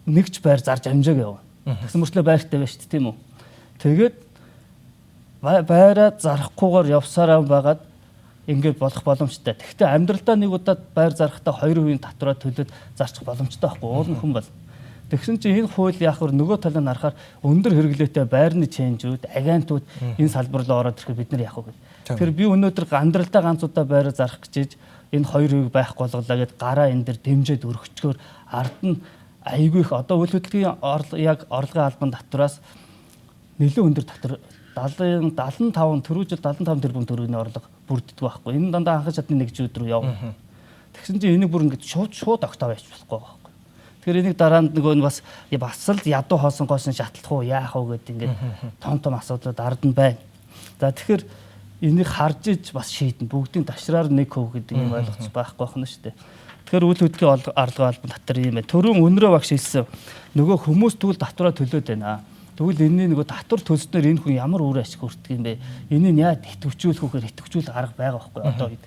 Нэг ч байр зарж амжааг яв. Тэгсэн мөртлөө байртай байж шүү дээ, тийм үү? Тэгээд байраа зарахгүйгээр явсараа байгаад ингээд болох боломжтой. Тэгэхдээ амьдралдаа нэг удаа байр зарахтаа 2% татвараа төлөөд зарчих боломжтой байхгүй уул нь хүн бол. Тэгсэн чинь энэ хууль яах вэ? Нөгөө талыг харахаар өндөр хэрэглээтэй байрны ченжүүд, агентууд энэ салбар руу ороод ирэхэд бид нар яах вэ гэдэг. Тэгэхээр би өнөөдөр амьдралдаа ганц удаа байраа зарах гэж энэ 2% байхгүй болголаа гэд гараа энэ дэр дэмжиж өргөчгөр ард нь айгүй их одоо үйл хөдлөлийн яг орлогын албан татвараас нэлээд өндөр татвар 70 75 түрүү жил 75 тэрбум төгрөгийн орлого бүрддэг байхгүй. Энэ дандаа анхан шатны нэг жил рүү явна. Тэгсэн чинь энийг бүр ингэж шууд огтоо байж болохгүй байхгүй. Тэгэхээр энийг дараа нь нөгөө нь бас л ядуу хоосон гоосон шатлах уу яах уу гэд ингээд том том асуудлууд ард нь байна. За тэгэхээр энийг харж иж бас шийднэ. Бүгдийн ташраар 1% гэдэг юм ойлгоц байхгүй байх нь шүү дээ. Тэгэхээр үйл хөдлөлийн орлогын албан татвар юм байна. Түрүүн өнрөө багш хэлсэн. Нөгөө хүмүүс тэгвэл татвараа төлөөд байна. Тэгвэл энэний нөгөө татвар төлснөөр энэ хүн ямар үр ашиг хүртдэг юм бэ? Энийг яаж идэвхжүүлэх вэ гэхээр идэвхжүүлэх арга байгаа байхгүй одоо үед.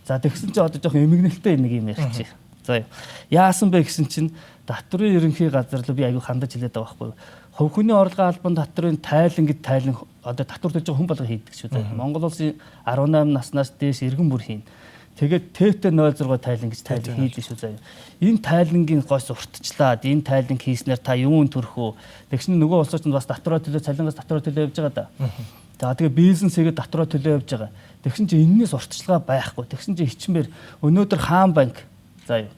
За тэгсэн чинь одоо жоохон эмгэнэлтэй нэг юм ярьчих. За яасан бэ гэсэн чинь татварын ерөнхий газар руу би аягүй хандаж хэлээд байгаа байхгүй. Хувь хүний орлогын албан татварын тайлан гэд тайлан одоо татвар төлж байгаа хүн болго хийдэг шүү дээ. Монгол улсын 18 наснаас дээш иргэн бүр хийн. Тэгээд ТТ 06 тайлан гэж тайлан хийлээ шүү заяа. Энэ тайлангийн гойс уртчлаад энэ тайлан хийснээр та юун төрөх үү? Тэгсэн нөгөө улсууд нь бас татвараа төлөө цалингаас татвараа төлөө явж байгаа да. За тэгээ бизнес хийгээд татвараа төлөө явж байгаа. Тэгсэн чинь энэнээс уртчилгаа байхгүй. Тэгсэн чинь хичмээр өнөөдөр Хаан банк заяа.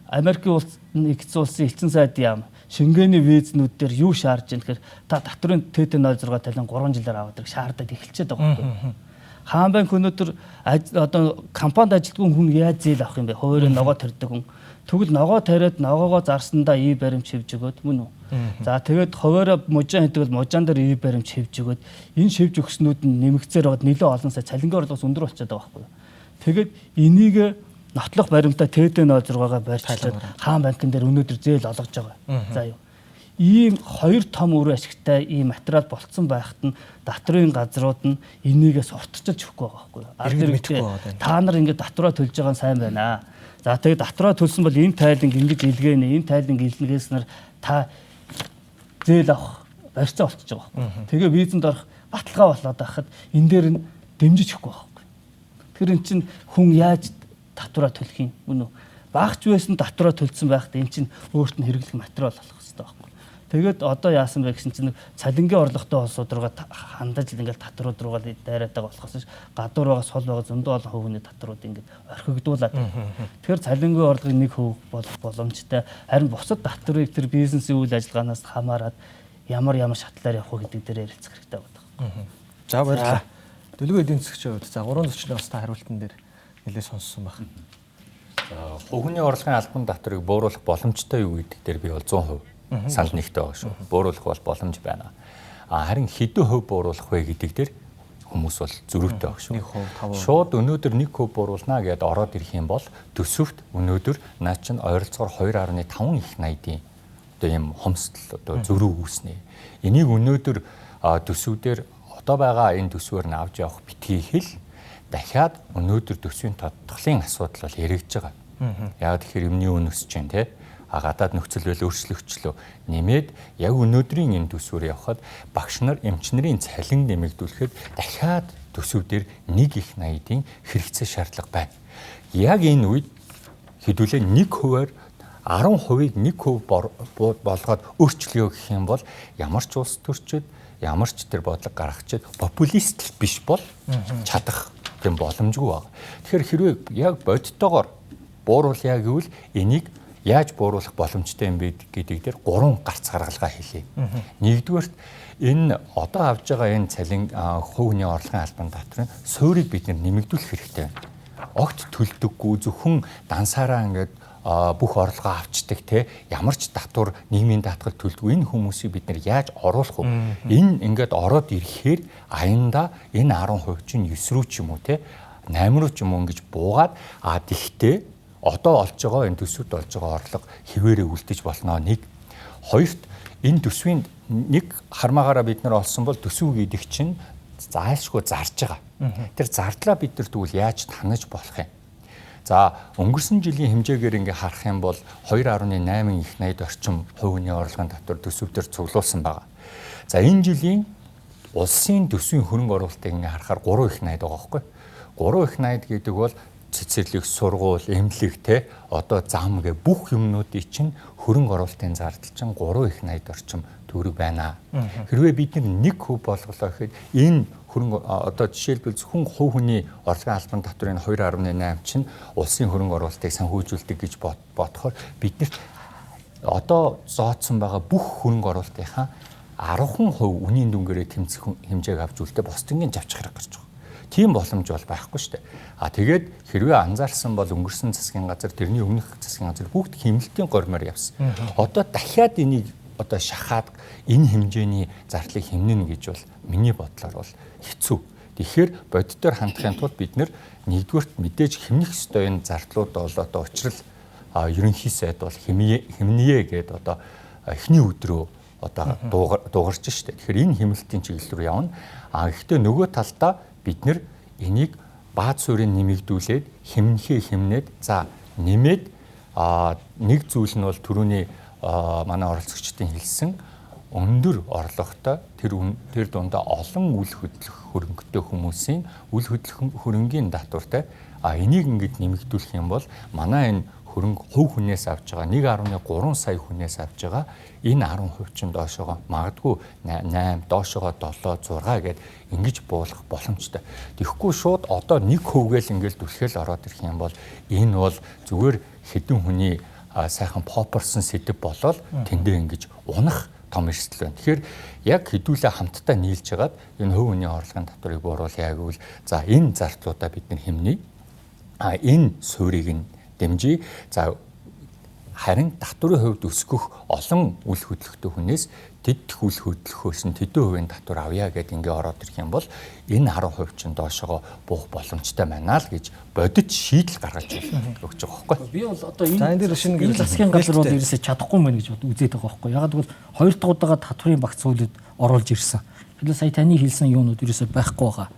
Америкийн улс нэгдсэн улсын элчин сайд яам Шенгений визнүүд дээр юу шаардж ийм гэхээр та татварын ТТ 06 тайлан 3 жилээр аваад ирэх шаардаад эхэлчихэд байгаа байхгүй. Хаан банк өнөөдөр одоо компанид ажилтгүй хүн яаж зээл авах юм бэ? Хуваарь ногоо тарьдаг хүн. Тэгвэл ногоо тариад ногоогоо зарсандаа ий баримт шивж өгөөд мөн үү? За тэгээд хуваараа мужаан хийдэг бол мужаан дээр ий баримт шивж өгөөд энэ шивж өгснүүд нь нэмэгцээр байгаад нэлээд олон сая цалингийн орлогоос өндөр болчиход байгаа байхгүй юу? Тэгээд энийг нотлох баримтаа ТД 06-гаа барьчихлаад хаан банкн дээр өнөөдөр зээл олгож байгаа. За юу. Ийм хоёр том үр ашигтай ийм материал болцсон байхад нь татврын газрууд нь энийгээ сурталчилж өгөхгүй байгаа байхгүй юу? Ард иргэдээ та нар ингээд татвараа төлж байгаа нь сайн байна. За тэгээд татвараа төлсөн бол энэ тайланг ингэж илгээнэ, энэ тайланг илгээснээр та зээл авах барьцаа болчихж байгаа байхгүй юу? Тэгээ визэнд орох баталгаа болоод байхад энэ дээр нь дэмжиж өгөхгүй байгаа байхгүй юу? Тэгэхээр эн чинь хүн яаж татвараа төлөх юм мөн үү? Багч байсан татвараа төлсөн байхад эн чинь өөрт нь хэрэглэх материал болох хэрэгтэй байхгүй. Тэгээд одоо яасан бэ гэсэн чинь цалингийн орлоготой улсууд руугаа хандаж ингээл татварууд руугаа дайраад байгаа болохоос гадуур байгаа сул байгаа зөндөө олон хувийн татварууд ингээд орхигдуулаад. Тэгэхээр цалингийн орлогыг 1% болох боломжтой. Харин бусад татварыг тэр бизнесийн үйл ажиллагаанаас хамаарат ямар ямар шатлаар явах вэ гэдэг дээр ярилцах хэрэгтэй байна. За баярлалаа. Дэлгүү эдийн засгийн хувьд за гурван зочны бас та хариултан дээр нэлээд сонссон байх. За хувийн орлогын албан татварыг бууруулах боломжтой юу гэдэг дээр би бол 100% санал нэгтэй байгаа шүү. Бууруулах бол боломж байна. А харин хэдэн хувь бууруулах вэ гэдэг дээр хүмүүс бол зөрүүтэй байгаа шүү. 1%, 5%. Шууд өнөөдөр 1% бууруулнаа гэдээ ороод ирэх юм бол төсөвт өнөөдөр наа чин ойролцоогоор 2.5 их 80-ийн одоо ийм хомсдол одоо зөрүү үүснэ. Энийг өнөөдөр төсвүүдээр одоо байгаа энэ төсвөөр нь авч явах битгий хэл дахиад өнөөдөр төсвийн тодтголын асуудал бол яригдж байгаа. Яг тэгэхээр юмны үн өсөж байна те. Гадаад нөхцөл байдал өөрчлөгчлөө. Нэмээд яг өнөөдрийн энэ төсвөр явхад багш нар эмч нарын цалин нэмэгдүүлэхэд дахиад төсөв дээр нэг их 80-ийн хэрэгцээ шаардлага байна. Яг энэ үед хэдүүлээ 1%-аар 10%-ийг 1% болгоод өөрчлөё гэх юм бол ямар ч улс төрчид ямар ч тэр бодлого гаргachид популист биш бол чадах Тийм боломжгүй байна. Тэгэхээр хэрвээ яг бодтойгоор бууруулъя гэвэл энийг яаж бууруулах боломжтой юм бэ гэдэг дээр 3 гарц гаргалгаа хэлье. Нэгдүгээрт энэ одоо авж байгаа энэ цалин хувь хүний орлогын албан даатгарын суурийг бид нэмэгдүүлэх хэрэгтэй байна. Огт төлдөггүй зөвхөн дансаараа ингээд бүх орлогоо авчдаг те ямар ч татвар нийгмийн даатгал төлдөггүй энэ хүмүүсийг бид нэр яаж оруулах вэ? Энэ ингээд ороод ирэхээр аяндаа энэ 10% чинь 9 рүү ч юм уу те 8 руу ч юм уу ингэж буугаад а тэгтээ одоо олж байгаа энэ төсөвт олж байгаа орлого хэвээрээ үлдэж болно нэг. Хоёрт энэ төсвийн нэг хармаагаараа бид нар олсон бол төсөв гэдэг чинь зайлшгүй зарж байгаа. Тэр зардлаа бид нар тэгвэл яаж танаж болох юм? За өнгөрсөн жилийн хэмжээгээр ингээ харах юм бол 2.8 их 80 орчим хувь хүний орлогын татвар төсөв дээр цуглуулсан байгаа. За энэ жилийн улсын төсвийн хөрөнгө оруулалтыг ингээ харахаар 3 их 80 байгаа байхгүй. 3 их 80 гэдэг бол цэцэрлэг, сургууль, эмнэлэг те одоо зам гэ бүх юмнуудыг чинь хөрөнгө оруулалтын зардал чинь 3 их 80 орчим төгрөг байна. Хэрвээ бид нар 1% болголоо гэхэд энэ хөрөнгө одоо жишээлбэл зөвхөн хувь хүний орлогын албан татварын 2.8 чинь улсын хөрөнгө оруулалтыг санхүүжүүлдэг гэж бодохоор биднэрт одоо зооцсон байгаа бүх хөрөнгө оруулалтынхаа 10% үнийн дүнгээрээ тэмцэх хэмжээг авч үлдээ бусдынгийн жавчих хэрэг гарч байгаа. Тийм боломж бол байхгүй шүү дээ. А тэгээд хэрвээ анзаарсан бол өнгөрсөн засгийн газар тэрний өмнөх засгийн газар бүгд хэмнэлтийн гормоор явсан. Одоо дахиад энийг одоо шахаад энэ хэмжээний зардлыг хэмнэнэ гэж бол миний бодлоор бол хэцүү. Тэгэхээр бодитоор хандахын тулд бид нэр нэгдүгээрт мэдээж хэмнэх ёстой энэ зардлууд бол одоо учрал ерөнхий сайд бол хэмнэе гээд одоо эхний өдрөө одоо дуугарч штэ. Тэгэхээр энэ хэмнэлтийн чиглэл рүү явна. А гэхдээ нөгөө талдаа бид нэр энийг бааз суурийг нэмэгдүүлээд хэмнэхээ хэмнээд за нэмээд нэг зүйл нь бол түрүүний манай оролцогчдын хэлсэн өндөр орлоготой тэр дундаа олон үл хөдлөх хөрөнгөтэй хүмүүсийн үл хөдлөх хөрөнгийн татвартай а энийг ингээд нэмэгдүүлэх юм бол манай энэ хөрөнгө хувь хүнээс авч байгаа 1.3 сая хүнээс авч байгаа энэ 10% чинь доошоогоо магадгүй 8 доошоогоо 7 6 гээд ингэж буулгах боломжтой. Тэгэхгүй шууд одоо 1% гээл ингээл түлхэл ороод ирэх юм бол энэ бол зүгээр хэдэн хүний сайхан попорсон сэдэв болоод тэндээ ингэж унах том эрсдэл байна. Тэгэхээр яг хэдүүлээ хамтдаа нийлж хагаад энэ хувь хүний орлогын татварыг бууруулъя гэвэл за энэ зардлуудаа бид нар хэмнэе. А энэ суурийг нь дэмжиж. За харин татварын хувьд өсгөх олон үл хөдлөхтэй хүнээс тэдх үл хөдлөхөөс нь тэдэн хувийн татвар авъя гэд ингээ ороод ирэх юм бол энэ 10% чинь доошогоо буух боломжтой байна л гэж бодит шийдэл гаргаж өгч байгаа байхгүй. Би бол одоо энэ засгийн газар бол ерөөсөө чадахгүй мэн гэж үзээд байгаа байхгүй. Ягаад гэвэл хоёр дахь удаага татварын багц зүйлүүд оруулж ирсэн. Тэгэхээр сая таны хэлсэн юунууд ерөөсөө байхгүй байгаа.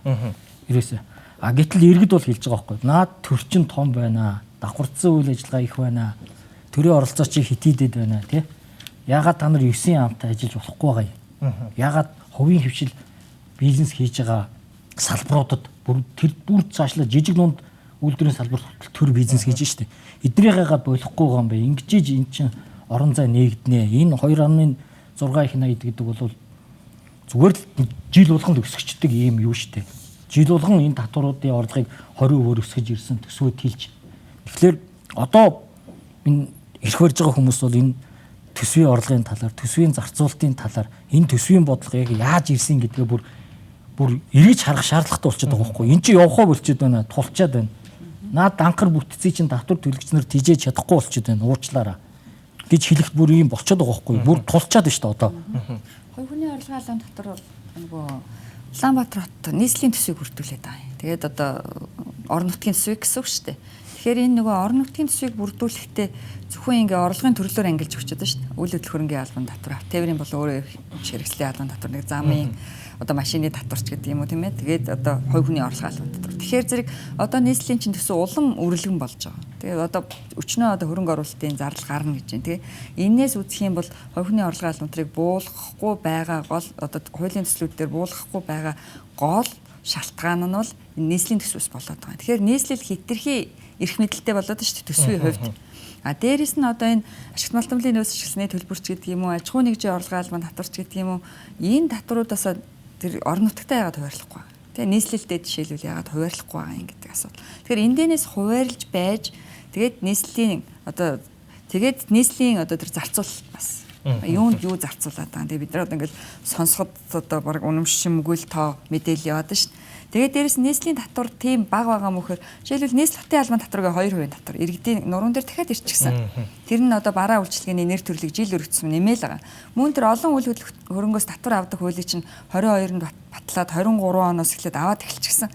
Ерөөсөө. А гэтэл иргэд бол хэлж байгаа байхгүй. Наад төр чин том байна. Давхарцсан үйл ажиллагаа их байна. Төрийн оролцоочийг хитийдэд байна тий. Яагаад та нар 9 амтай ажиллаж болохгүй байгаа юм? Яагаад хувийн хвшил бизнес хийж байгаа салбаруудад бүр тэр бүр цаашлаа жижиг дунд үйлдвэрийн салбар хүртэл төр бизнес хийж штэ. Эдрийгээ болохгүй байгаа юм бэ? Ингэж иж эн чин орон зай нээгднэ. Энэ 2.6 их 80 гэдэг бол зүгээр л жил болгонд өсгчдэг ийм юу штэ. Жил болгон энэ татваруудын орлогыг 20%-оор өсгөж ирсэн төсвөө тэлж. Тэгэхээр одоо энэ эрх барьж байгаа хүмүүс бол энэ төсвийн орлогын талаар, төсвийн зарцуулалтын талаар, энэ төсвийн бодлого яг яаж ирсэн гэдгээ бүр эргэж харах шаардлагатай болчиход байгаа байхгүй. Энд чинь явхаа болчиход байна, тулчаад байна. Наад анхар бүтцийг чинь татвар төлөгч нар тижээж чадахгүй болчиход байна, уучлаарай гэж хэлэхэд бүр ийм болчиход байгаа байхгүй. Бүр тулчаад байна шүү дээ одоо. Хувь хүний орлогын албан татвар нөгөө Улаанбаатар хот нийслэлийн төсвийг бүрдүүлээд байгаа юм. Тэгээд одоо орон нутгийн төсвийг гэсэн үг шүү дээ. Тэгэхээр энэ нөгөө орон нутгийн төсвийг бүрдүүлэхдээ зөвхөн ингээ орлогын төрлөөр ангилж өгчөөд байна шүү дээ. Үйл хөдлөх хөрөнгийн албан татвар, тээврийн болон өөрөө хэрэгслийн албан татвар, нэг замын одоо машины татварч гэдэг юм уу тийм ээ. Тэгээд одоо хувь хүний орлогын албан татвар. Тэгэхээр зэрэг одоо нийслэлийн чинь төсөв улам үрэлгэн болж байгаа. Тэгээд одоо өчнөө одоо хөрөнгө оруулалтын зардал гарна гэж байна тийм. Энээс үзэх юм бол хувь хүний орлогын албан татварыг буулгахгүй байгаа гол одоо хуулийн төслүүд дээр буулгахгүй байгаа гол шалтгаан нь бол нийслэлийн төсвөөс болоод байгаа. Тэгэхээр нийслэл хэтэрхий эрх мэдэлтэй болоод шүү дээ төсвийн хувьд. А дээрэс нь одоо энэ ашигт малтамлын нөөц ашигласны төлбөрч гэдэг юм уу, аж ахуйн нэгжийн орлогын албан татварч гэдэг юм уу, энэ татваруудаас тэр орон нутагтай яагаад хуваарлахгүй байгаа. Тэ нийслэлдээ жишээлбэл яагаад хуваарлахгүй байгаа юм гэдэг асуудал. Тэгэхээр эндээс хуваарлж байж тэгээд нийслэлийн одоо тэгээд нийслэлийн одоо тэр зарцуулалт бас юунд юу зарцуулаад байгаа юм. Тэгээд бид нар одоо ингээл сонсоход одоо баг үнэмшимгүй л тоо мэдээлэл яваад шин. Тэгээд дээрэс нь нийслэлийн татвар тийм бага байгаа мөхөр жишээлбэл нийслэл хотын албан татварыг 2% татвар иргэдийн нуруунд дээр дахиад ирчихсэн. Тэр нь одоо бараа үйлчилгээний нэр төрлийг жил өргөцсөн нэмэл байгаа. Мөн тэр олон үйл хөрөнгөөс татвар авдаг хуулийг чинь 22-нд батлаад 23 оноос эхлээд аваад эхэлчихсэн.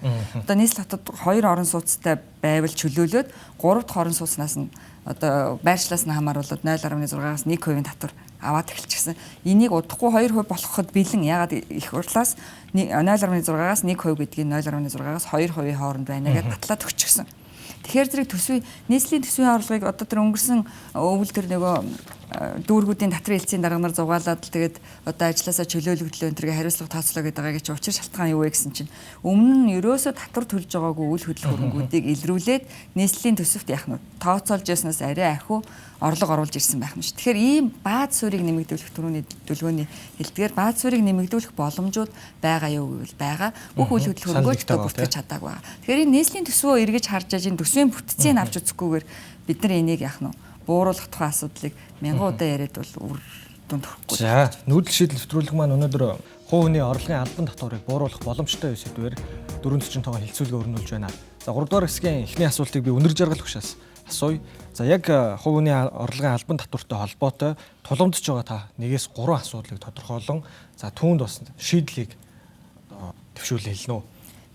Одоо нийслэл хотод 2 орон сууцтай байвал чөлөөлөөд 3 дахь орон сууцнаас нь одоо байршлаас нь хамааруулаад 0.6-аас 1% татвар аваад эхэлчихсэн. Энийг удахгүй 2% болгоход бэлэн. Ягаад их хурлаас 0.6-аас 1% гэдгийг 0.6-аас 2% хооронд байна гэдээ батлаад өгчихсэн. Тэгэхээр зэрэг төсвийн нийслэлийн төсвийн орлогыг одоо тэр өнгөрсөн өвөл төр нөгөө дүүргүүдийн татрын хэлцийн дарга нар зугаалаад л тэгээд одоо ажилласаа чөлөөлөгдлөө энэ төргээ хариуцлага тооцлоо гэдэг байгааг чи учир шалтгаан юу вэ гэсэн чинь өмнө нь ерөөсөө татвар төлж байгаагүй үйл хөдлөх хөрөнгүүдийг илрүүлээд нийслэлийн төсөвт яах нь тооцоолж яснаас арай ахиу орлого оруулж ирсэн байх нь ш. Тэгэхээр ийм бааз суурийг нэмэгдүүлэх түрүүний дүлгөөний хэлдгээр бааз суурийг нэмэгдүүлэх боломжууд байгаа юу гэвэл байгаа. Бүх үйл хөдлөх хөрөнгөө бүртгэж чадаагүй байгаа. Тэгэхээр энэ нийслэлийн төсвөө эргэж харж аж энэ төсвийн бүтцийг авч үзэхгүйгээр бид нар энийг яах нь бууруулах тухай асуудлыг мянган удаа яриад бол үр дүнд хүрэхгүй. За, нүүдэл шийдэл нэвтрүүлэг маань өнөөдөр хувь хүний орлогын албан татварыг бууруулах боломжтой сэдвээр 445 хэлцүүлгээ өрнүүлж байна. За, 3 дугаар хэсгийн эхний асуултыг би Үнэр Жаргал хөшөөс асууя. За, яг хувь хүний орлогын албан татвартай холбоотой тулгамдж байгаа та 1-3 асуудлыг тодорхойлон за түүнд бас шийдлийг одоо төвшүүлээ хэлнэ үү?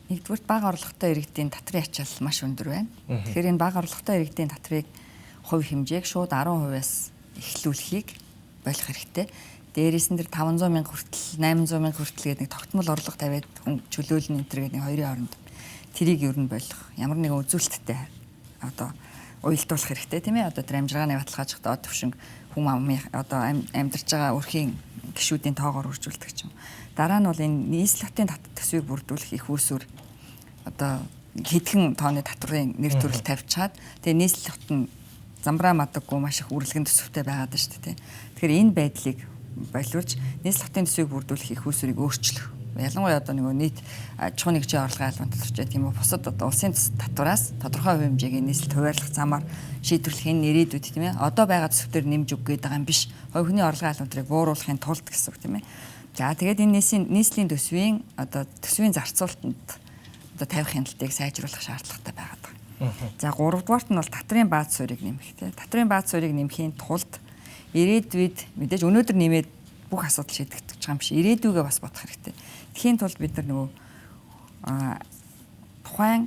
Нэгдүгürt бага орлоготой иргэдийн татрын ачаал маш өндөр байна. Тэгэхээр энэ бага орлоготой иргэдийн татрыг хувь хэмжээг шууд 10%-аас эхлүүлэхийг болох хэрэгтэй. Дээрээс нь тэр 500 мянга хүртэл 800 мянга хүртэл гэдэг нэг тогтмол орлого тавиад хүн чөлөөлнө энэ төр гэдэг нэг хоёрын хооронд тэрийг ер нь болох ямар нэгэн үзүүлэлттэй одоо уялдуулах хэрэгтэй тийм ээ. Одоо тэр амжиргааны баталгаажих доод түвшинг хүм амын одоо амьдарч байгаа өрхийн гишүүдийн тоогоор үржүүлдэг ч юм. Дараа нь бол энэ нийслэл хотын төсвийг бүрдүүлэх их үүсвэр одоо хэдхэн тооны татварын нэр төрөл тавьчаад тэгээ нийслэл хот нь замбраа мадаггүй маш их үрлэгэн төсөвтэй байгаад байна шүү дээ. Тэгэхээр энэ байдлыг болиулж нийслэл хотын төсвийг бүрдүүлэх их үүсвэрийг өөрчлөх. Ялангуяа одоо нөгөө нийт аж ахуйн нэгжийн орлогын албан татварч гэдэг юм уу бусад одоо улсын татвараас тодорхой хувь хэмжээгийн нийслэлд хуваарлах замаар шийдвэрлэх энэ ирээдүйд тийм ээ. Одоо байгаа төсвдөр нэмж өгөх гээд байгаа юм биш. Хувь хүний орлогын албан татварыг бууруулахын тулд гэсэн үг тийм ээ. За тэгээд энэ нийслэлийн төсвийн одоо төсвийн зарцуулалтанд одоо тавих хяналтыг сайжруулах шаардлагатай байгаад байгаа. За 3 дугаарт нь бол татрын бааз суурийг нэмэх тийм. Татрын бааз суурийг нэмэхийн тулд ирээдүйд мэдээж өнөөдөр нэмээд бүх асуудал шийдэгдэж байгаа юм биш. Ирээдүйгээ бас бодох хэрэгтэй. Тэхийн тулд бид нар нөгөө тухайн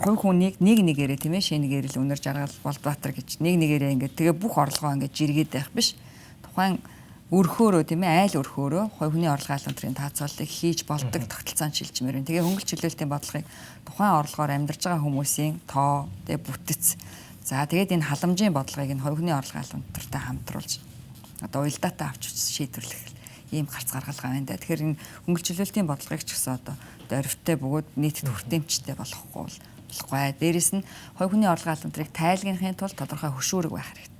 хувь хүнийг нэг нэгээрээ тийм ээ шинэ гэрэл Үнэр Жаргал Болдбаатар гэж нэг нэгээрээ ингээд тэгээ бүх орлогоо ингээд жиргээд байх биш. Тухайн өрхөөрөө тийм ээ айл өрхөөрөө хувь хүний орлогын албан татврын тооцооллыг хийж болдог тогтолцоонд шилжмээр байна. Тэгээ хөнгөл чөлөөлтийн бодлогыг тухайн орлогоор амьдарч байгаа хүмүүсийн тоо тэгээ бүтэц. За тэгээд энэ халамжийн бодлогыг энэ хувь хүний орлогын албан татвартай хамтруулж одоо уялдаатай авч шийдвэрлэх ийм гарц гаргалгаа байна да. Тэгэхээр энэ хөнгөл чөлөөлтийн бодлогыг ч гэсэн одоо дөрвтэй бөгөөд нийтэд хүртээмжтэй болохгүй бол болохгүй. Дээрээс нь хувь хүний орлогын албан татврыг тайлгнахын тулд тодорхой хөшүүрэг байх хэрэгтэй.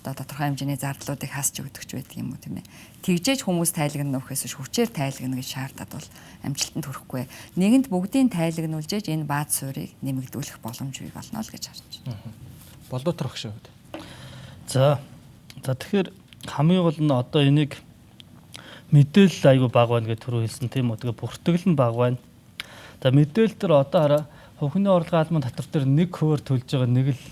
Одоо тодорхой хэмжээний зардлуудыг хасч өгдөг ч байдаг юм уу тийм ээ. Тэгжээж хүмүүс тайлгнана гэхээс хүчээр тайлгна гэж шаардаад бол амжилтанд хүрэхгүй. Нэгэнт бүгдийн тайлгнуулж энэ бааз суурийг нэмэгдүүлэх боломж бий болно л гэж харж байна. Болдотор багш хувьд. За тэгэхээр хамгийн гол нь одоо энийг мэдээлэл айгүй бага байна гэж түрүү хэлсэн тийм үү. Тэгээ бүртгэл нь бага байна. За мэдээлэл төр одоо хараа хувь хүний орлогын албан татвар дээр 1% төлж байгаа нэг л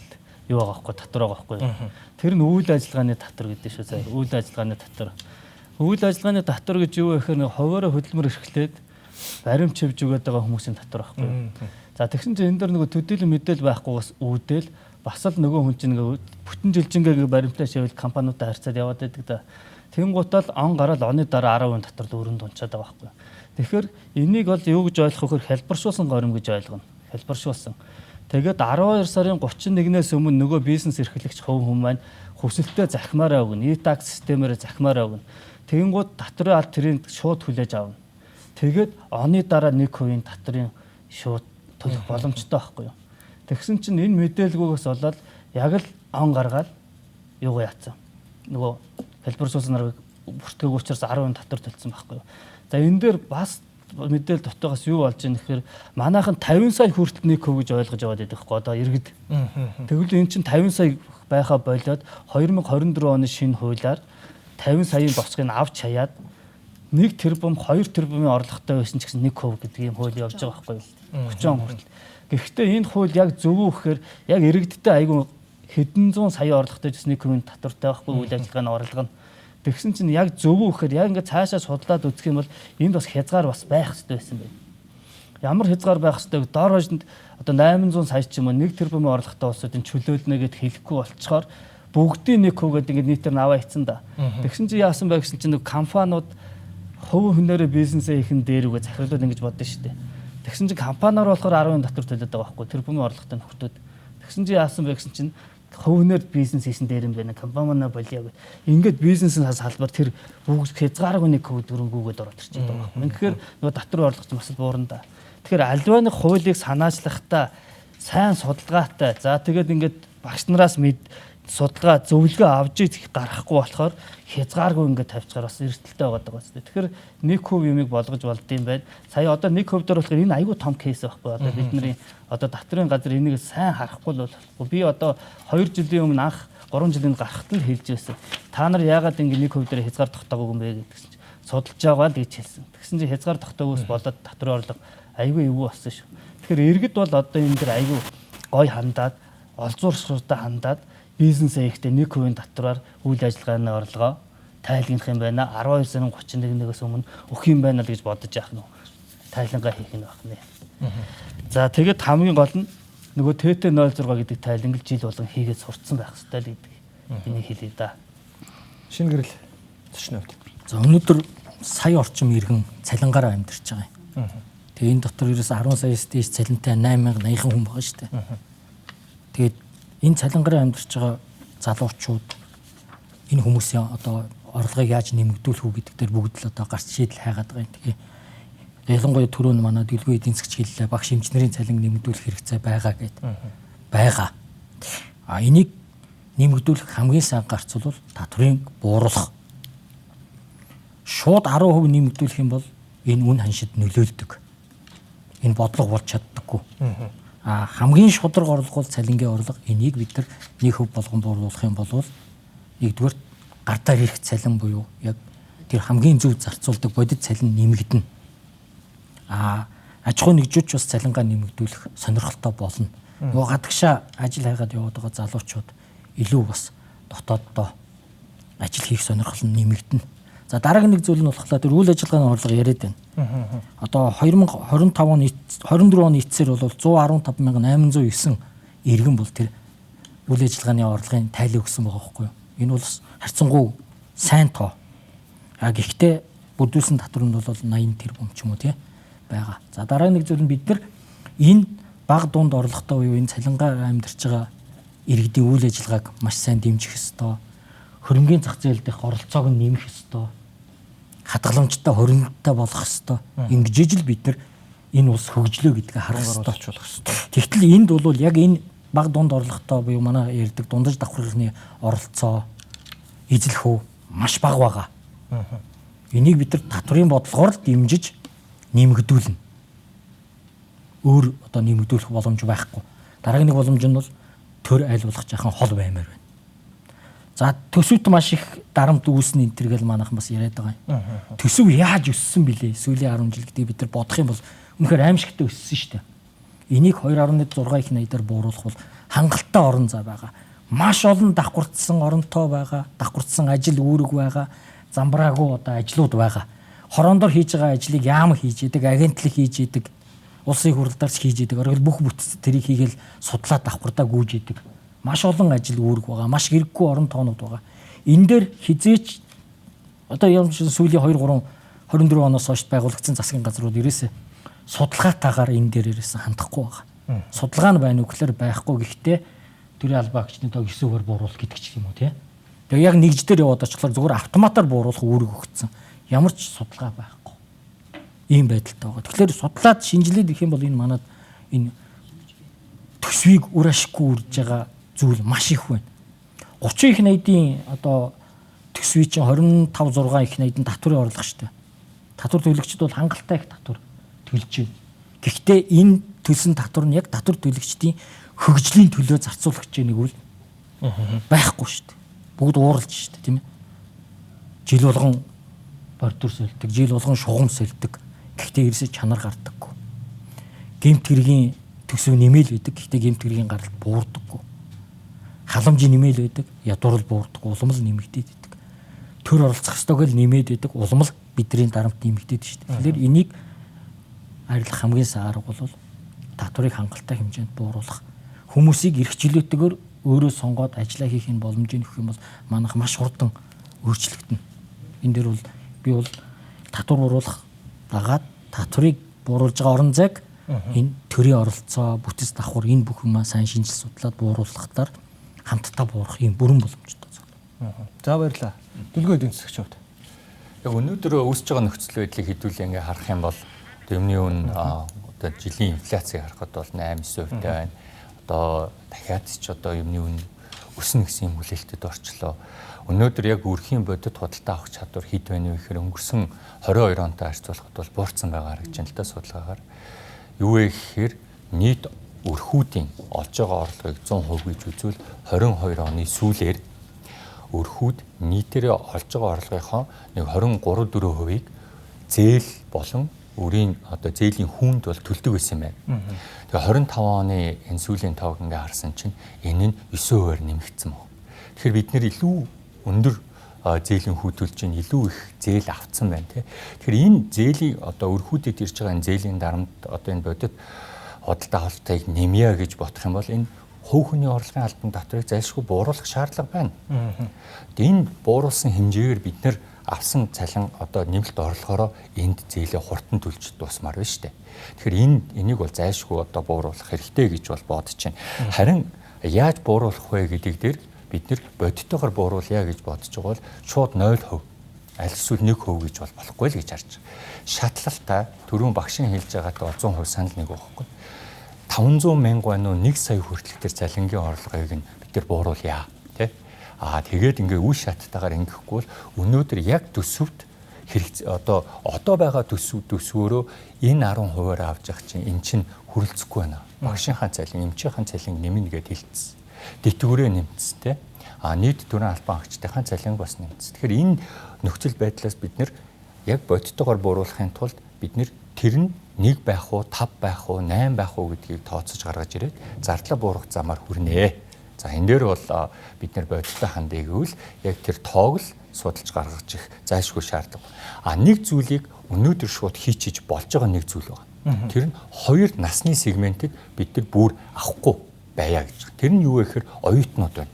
юу байгаа байхгүй татвар байгаа байхгүй. Тэр нь үйл ажиллагааны татвар гэдэг шүү. За үйл ажиллагааны татвар. Үйл ажиллагааны татвар гэж юу вэ гэхээр нэг хуваараа хөдөлмөр эрхлээд баримт чивж өгöd байгаа хүмүүсийн татвар байхгүй. За тэгсэн чинь энэ дэр нөгөө төдийлөн мэдээлэл байхгүйгээс үүдэл бас л нөгөө хүн чинь нөгөө бүтэн жилжингээ баримтаа шивэл компаниудаа харьцаад яваад байдаг да. Тэнгуутал он гараад оны дараа 10% татвар л өрөнд унчаад байгаа байхгүй. Тэгэхээр энийг бол юу гэж ойлгох вэ гэхээр хэлбэршүүлсэн горим гэж ойлгоно. Хэлбэршүүлсэн. Тэгээд 12 сарын 31-ээс өмнө нөгөө бизнес эрхлэгч хувь хүн маань хүсэлтээ захимаараа өгнө. E-tax системээрээ захимаараа өгнө. Тэгэнгүүт татврын алт тэрийг шууд хүлээж авна. Тэгээд оны дараа 1% татврын шууд төлөх боломжтой байхгүй юу. Тэгсэн чинь энэ мэдээлгүйгээс болоод яг л он гаргаад юугаа яатсан. Нөгөө хэлбэршүүлсэн нарыг бүртгээг учраас 10% татвар төлсөн байхгүй юу. За энэ дээр бас мэдээлэл дутаагаас юу болж байгаа нэхэр манайхан 50 сая хүртэл 1% гэж ойлгож яваад байдаг хгүй одоо иргэд. Тэгвэл эн чинь 50 сая байхаа болоод 2024 оны шинэ хуулиар 50 саяын босгыг авч хаяад 1 тэрбум 2 тэрбумын орлоготой байсан ч гэсэн 1% гэдэг ийм хууль явж байгаа байхгүй юу? 30 он хүртэл. Гэхдээ энэ хууль яг зөв үү гэхээр яг иргэдтэй айгүй хэдэн зуун сая орлоготой ч гэсэн 1% татвартай байхгүй үйл ажиллагааны орлого нь. Тэгсэн чинь яг зөв үү гэхээр яг ингээд цаашаа судлаад үзэх юм бол энд бас хязгаар бас байх хэрэгтэй байсан байна. Ямар хязгаар байх хэрэгтэй вэ? Дор хойшинд одоо 800 сая ч юм уу 1 тэрбумын орлоготой улсуудын чөлөөлнө гэд хэлэхгүй болцохоор бүгдийн 1% гэдэг ингээд нийтээр нь аваа ицэн да. Тэгсэн чинь яасан бэ гэсэн чинь нэг компаниуд хувь хүнээрээ бизнесээ хийх нь дээр үгээ захирлууд ингэж бодсон шүү дээ. Тэгсэн чинь компаниар болохоор 10% татвар төлөд байгаа байхгүй тэрбумын орлоготой нөхдүүд. Тэгсэн чинь яасан бэ гэсэн чинь хувь хүнээр бизнес хийсэн дээр юм байна. Компаниа болио гэх. Ингээд бизнесийн салбар тэр бүгд хязгааргүй нэг код дөрөнгүүгээд ороод ирчих байгаа байхгүй. Үнэхээр нөгөө татвар орлого чинь бас л буурна да. Тэгэхээр альваны хуулийг санаачлахдаа сайн судалгаатай. За тэгээд ингээд багш нараас мэд судалгаа зөвлөгөө авч идэх гарахгүй болохоор хязгааргүй ингээд тавьчихаар бас эрсдэлтэй байгаа даа. Тэгэхээр 1% юмыг болгож болдсон байна. Сая одоо 1% дээр болохоор энэ айгүй том кейс байхгүй. Одоо бидний одоо татврын газар энийг сайн харахгүй л болохгүй. Би одоо 2 жилийн өмнө анх 3 жилийн гарахт л хэлж байсан. Та нар яагаад ингэ 1% дээр хязгаар тогтоогоогүй юм бэ гэдгсэн чинь судалж байгаа л гэж хэлсэн. Тэгсэн чинь хязгаар тогтоогоос болоод татврын орлого айгүй эвгүй болсон шүү. Тэгэхээр иргэд бол одоо энэ дэр айгүй гой хандаад олзууршууртай хандаад бизнес хийхдээ 1% татвараар үйл ажиллагааны орлогоо тайлгнах юм байна. 12 сарын 31-ээс өмнө өгөх юм байна л гэж бодож яах нь тайлангаа хийх нь байх нэ. За тэгээд хамгийн гол нь нөгөө ТТ06 гэдэг тайланг л жил болгон хийгээд сурцсан байх хэрэгтэй л гэдэг. Энийг хэлье да. Шинэ гэрэл зочны хувьд. За өнөөдөр сая орчим иргэн цалингаараа амьдарч байгаа юм. Тэгээ энэ дотор ерөөс 10 саяас дээш цалинтай 8080 хүн байгаа шүү дээ. Тэгээд энэ цалингаараа амьдарч байгаа залуучууд энэ хүмүүсийн одоо орлогыг яаж нэмэгдүүлэх үү гэдэг дээр бүгд л одоо гарч шийдэл хайгаад байгаа юм. Тэгээ ялангуяа түрүүн манай дэлгүүр эдийн засгч хэллээ багш эмчнэрийн цалин нэмэгдүүлэх хэрэгцээ байгаа гэд байгаа. А энийг нэмэгдүүлэх хамгийн сайн гарц бол татврын бууруулах. Шууд 10% нэмэгдүүлэх юм бол энэ үн ханшид нөлөөлдөг. Энэ бодлого болж чаддаггүй. А хамгийн шударга орлого бол цалингийн орлого. Энийг бид нар 1% болгон бууруулах юм бол нэгдүгээр гардаар ирэх цалин буюу яг тэр хамгийн зөв зарцуулдаг бодит цалин нэмэгдэнэ. А аж ахуйн нэгжүүч бас цалингаа нэмэгдүүлэх сонирхолтой болно. Нөгөө гадагшаа ажил хайгаад яваад байгаа залуучууд илүү бас дотооддоо ажил хийх сонирхол нь нэмэгдэнэ. За дараагийн нэг зүйл нь болохоор тэр үйл ажиллагааны орлого яриад байна. Одоо 2025 оны 24 оны эцсээр бол 115,809 иргэн бол тэр үйл ажиллагааны орлогын тайлан өгсөн байгаа байхгүй юу? Энэ бол харьцангуй сайн тоо. А гэхдээ бүрдүүлсэн татвар нь бол 80 тэрбум ч юм уу тий байгаа. За дараагийн нэг зүйл нь бид нар энэ баг дунд орлоготой буюу энэ цалингаар амьдарч байгаа иргэдийн үйл ажиллагааг маш сайн дэмжих ёстой. Хөрөнгөний зах зээл дэх оролцоог нь нэмэх ёстой. Хадгаламжтай хөрөнгөтэй болох ёстой. Ингэж ижил бид нар энэ улс хөгжлөө гэдгийг харах ёстой. Тэгтэл энд бол яг энэ баг дунд орлоготой буюу манай ярьдаг дундаж давхаргын оролцоо эзлэх үү маш бага байгаа. Энийг бид нар татврын бодлогоор л дэмжиж нэмэгдүүлнэ. Өөр одоо нэмэгдүүлэх боломж байхгүй. Дараагийн нэг боломж нь бол төр аль болох жаахан хол баймаар байна. За төсөвт маш их дарамт үүснэ энэ төр гэл манайхан бас яриад байгаа юм. Төсөв яаж өссөн бilé сүүлийн 10 жил гэдгийг бид нар бодох юм бол үнэхээр аимшигтай өссөн шүү дээ. Энийг 2.6 их найдаар бууруулах бол хангалттай орон зай байгаа. Маш олон давхарцсан оронтоо байгаа, давхарцсан ажил үүрэг байгаа, замбраагүй одоо ажлууд байгаа. Хороондор хийж байгаа ажлыг яам хийж идэг, агентлаг хийж идэг, улсын хурлаарч хийж идэг. Оргил бүх бүтц тэрийг хийгээл судлаад давхардаа гүйж идэг. Маш олон ажил үүрэг байгаа, маш хэрэггүй орон тоонууд байгаа. Энэ дээр хизээч одоо юм шиг сүүлийн 2 3 24 оноос хойш байгуулагдсан засгийн газрууд ерөөсөө судалгаатаагаар энэ дээр ерөөсөн хандахгүй байгаа. Судалгаа нь байна уу гэхээр байхгүй. Гэхдээ төрийн албаа агчны тоог 9%-аар бууруулах гэдэг ч юм уу тий. Тэгээ яг нэгждэр яваад очихлоор зүгээр автоматар бууруулах үүрэг өгсөн. Ямар ч судалгаа байхгүй. Ийм байдалтай байгаа. Тэгэхээр судлаад шинжилээд ирэх юм бол энэ манад энэ төсвийг үр ашиггүй үрж байгаа зүйл маш их байна. 30 их найдын одоо төсвийг чинь 25 6 их найдын татврын орлого шүү дээ. Татвар төлөгчд бол хангалттай их татвар төлж байна. Гэхдээ энэ төлсөн татвар нь яг татвар төлөгчдийн хөгжлийн төлөө зарцуулах гэж нэг үл байхгүй шүү дээ. Бүгд ууралж шүү дээ, тийм ээ. Жил болгон бордюр сольдог, жил болгон шугам сольдог. Гэхдээ ерөөсөө чанар гардаггүй. Гэмт хэргийн төсөв нэмэл байдаг. Гэхдээ гэмт хэргийн гаралт буурдаггүй. Халамжийн нэмэл байдаг, ядуурл буурдаг, улам л нэмэгдээд байдаг. Төр оролцох ёстойг л нэмээд байдаг, улам л бидний дарамт нэмэгдээд шүү дээ. Тэгэхээр энийг арилгах хамгийн сайн арга бол татварыг хангалттай хэмжээнд бууруулах. Хүмүүсийг эрх чөлөөтэйгээр өөрөө сонгоод ажиллаа хийх энэ боломжийг өгөх юм бол манайх маш хурдан өөрчлөгдөнө. Энэ дээр бол би бол татвар бууруулах дагаад татварыг бууруулж байгаа орон зайг энэ төрийн оролцоо, бүтэц давхар энэ бүх юмаа сайн шинжил судлаад бууруулахтаар хамтдаа буурах юм бүрэн боломжтой зүйл. За баярлалаа. Дүлгөө эдийн засгч хувьд. Яг өнөөдөр үүсэж байгаа нөхцөл байдлыг хэдүүлээ ингээ харах юм бол юмны үн одоо жилийн инфляцийг харахад бол 8-9% байна. Одоо дахиад ч одоо юмны үн өснө гэсэн юм хүлээлтэд орчлоо. Өнөөдөр яг өрхийн бодит худалдаа авах чадвар хэд байна вэ гэхээр өнгөрсөн 22 онтой харьцуулахад бол буурсан байгаа харагдаж байна л да судалгаагаар. Юу вэ гэхээр нийт өрхүүдийн олж байгаа орлогыг 100% гэж үзвэл 22 оны сүүлээр өрхүүд нийтээрээ олж байгаа орлогынхоо нэг 23-4%-ийг зээл болон өрийн одоо зээлийн хүүнд бол төлдөг байсан юм байна. Тэгээ 25 оны энэ сүүлийн тоог ингээ харсан чинь энэ нь 9%-аар нэмэгдсэн баг. Тэгэхээр бид нэр илүү өндөр зээлийн хүү төлж чинь илүү их зээл авцсан байна тий. Тэгэхээр энэ зээлийн одоо өрхүүдэд ирж байгаа энэ зээлийн дарамт одоо энэ бодит худалдаа авалтыг нэмье гэж бодох юм бол энэ хувь хүний орлогын албан татварыг зайлшгүй бууруулах шаардлага байна. Энэ бууруулсан хэмжээгээр бид нэр авсан цалин одоо нэмэлт орлогоороо энд зээлээ хурдан төлж дуусмаар байна шүү дээ. Тэгэхээр энийг бол зайлшгүй одоо бууруулах хэрэгтэй гэж бол бодож байна. Харин яаж бууруулах вэ гэдэг дээр бид нэр бодитойгоор бууруулъя гэж бодож байгаа бол шууд 0% аль эсвэл 1% гэж бол болохгүй л гэж харж байгаа. Шатлалтай түрүүн багшийн хэлж байгаатай 100% санал нэг байхгүй. 500 мянга байна уу 1 сая хүртэлх тэр цалингийн орлогыг нь бид нар бууруулъя тий. Аа тэгээд ингээ үе шаттайгаар ингэхгүй бол өнөөдөр яг төсөвт хэрэгц одоо байгаа төсвөөрөө энэ 10%-аар авч явах чинь эн чинь хүрэлцэхгүй байна. Багшийнхаа цалин, эмчийнхаа цалин нэмнэ гэд хэлсэн. Тэтгэврээ нэмсэн тий. А нийт төрийн албан хаагчдынхаа цалин бас нэмсэн. Тэгэхээр энэ нөхцөл байдлаас бид нэр яг бодитойгоор бууруулахын тулд бид нэр тэр нь 1 байх уу, 5 байх уу, 8 байх уу гэдгийг тооцож гаргаж ирээд зардлаа буурах замаар хүрнэ. За энэ дээр бол бид нэр бодиттой хандъя гэвэл яг тэр тоог л судалж гаргаж их зайлшгүй шаардлага. А нэг зүйлийг өнөөдөр шууд хийчиж болж байгаа нэг зүйл байна. Тэр нь хоёр насны сегментэд бид нар бүр авахгүй байя гэж. Тэр нь юу вэ гэхээр оюутнууд байна.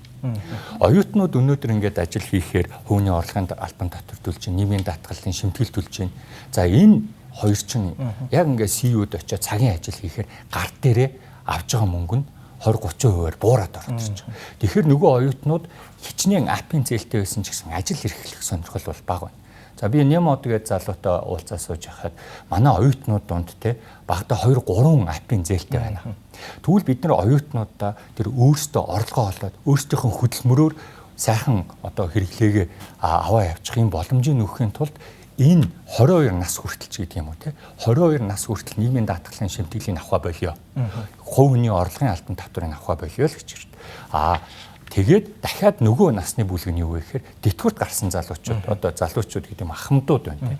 Оюутнууд өнөөдөр ингээд ажил хийхээр хувийн орлогын албан татвар төлж байна, нийгмийн даатгалын шимтгэл төлж байна. За энэ хоёр чинь яг ингээд CEO-д очиод цагийн ажил хийхээр гар дээрээ авж байгаа мөнгө нь 20-30%-аар буураад ороод ирж байгаа. Тэгэхээр нөгөө оюутнууд хичнээн апын зээлтэй байсан ч гэсэн ажил эрхлэх сонирхол бол бага байна. За би Немод гээд залуутай уулзаа сууж байхад манай оюутнууд дунд те багадаа 2-3 апын зээлтэй байна. Тэгвэл бид нар оюутнуудаа тэр өөрсдөө орлогоо олоод өөрсдийнхөө хөдөлмөрөөр сайхан одоо хэрэглээгээ аваа явчих юм боломжийг нөхөхийн тулд энэ 22 нас хүртэл ч гэдэг юм уу те 22 нас хүртэл нийгмийн даатгалын шимтгэлийг авах болио. Хувь хүний орлогын албан татварыг авах болио л гэж хэрэг. Аа тэгээд дахиад нөгөө насны бүлэг нь юу вэ гэхээр тэтгэврт гарсан залуучууд одоо залуучууд гэдэг юм ахмадууд байна те.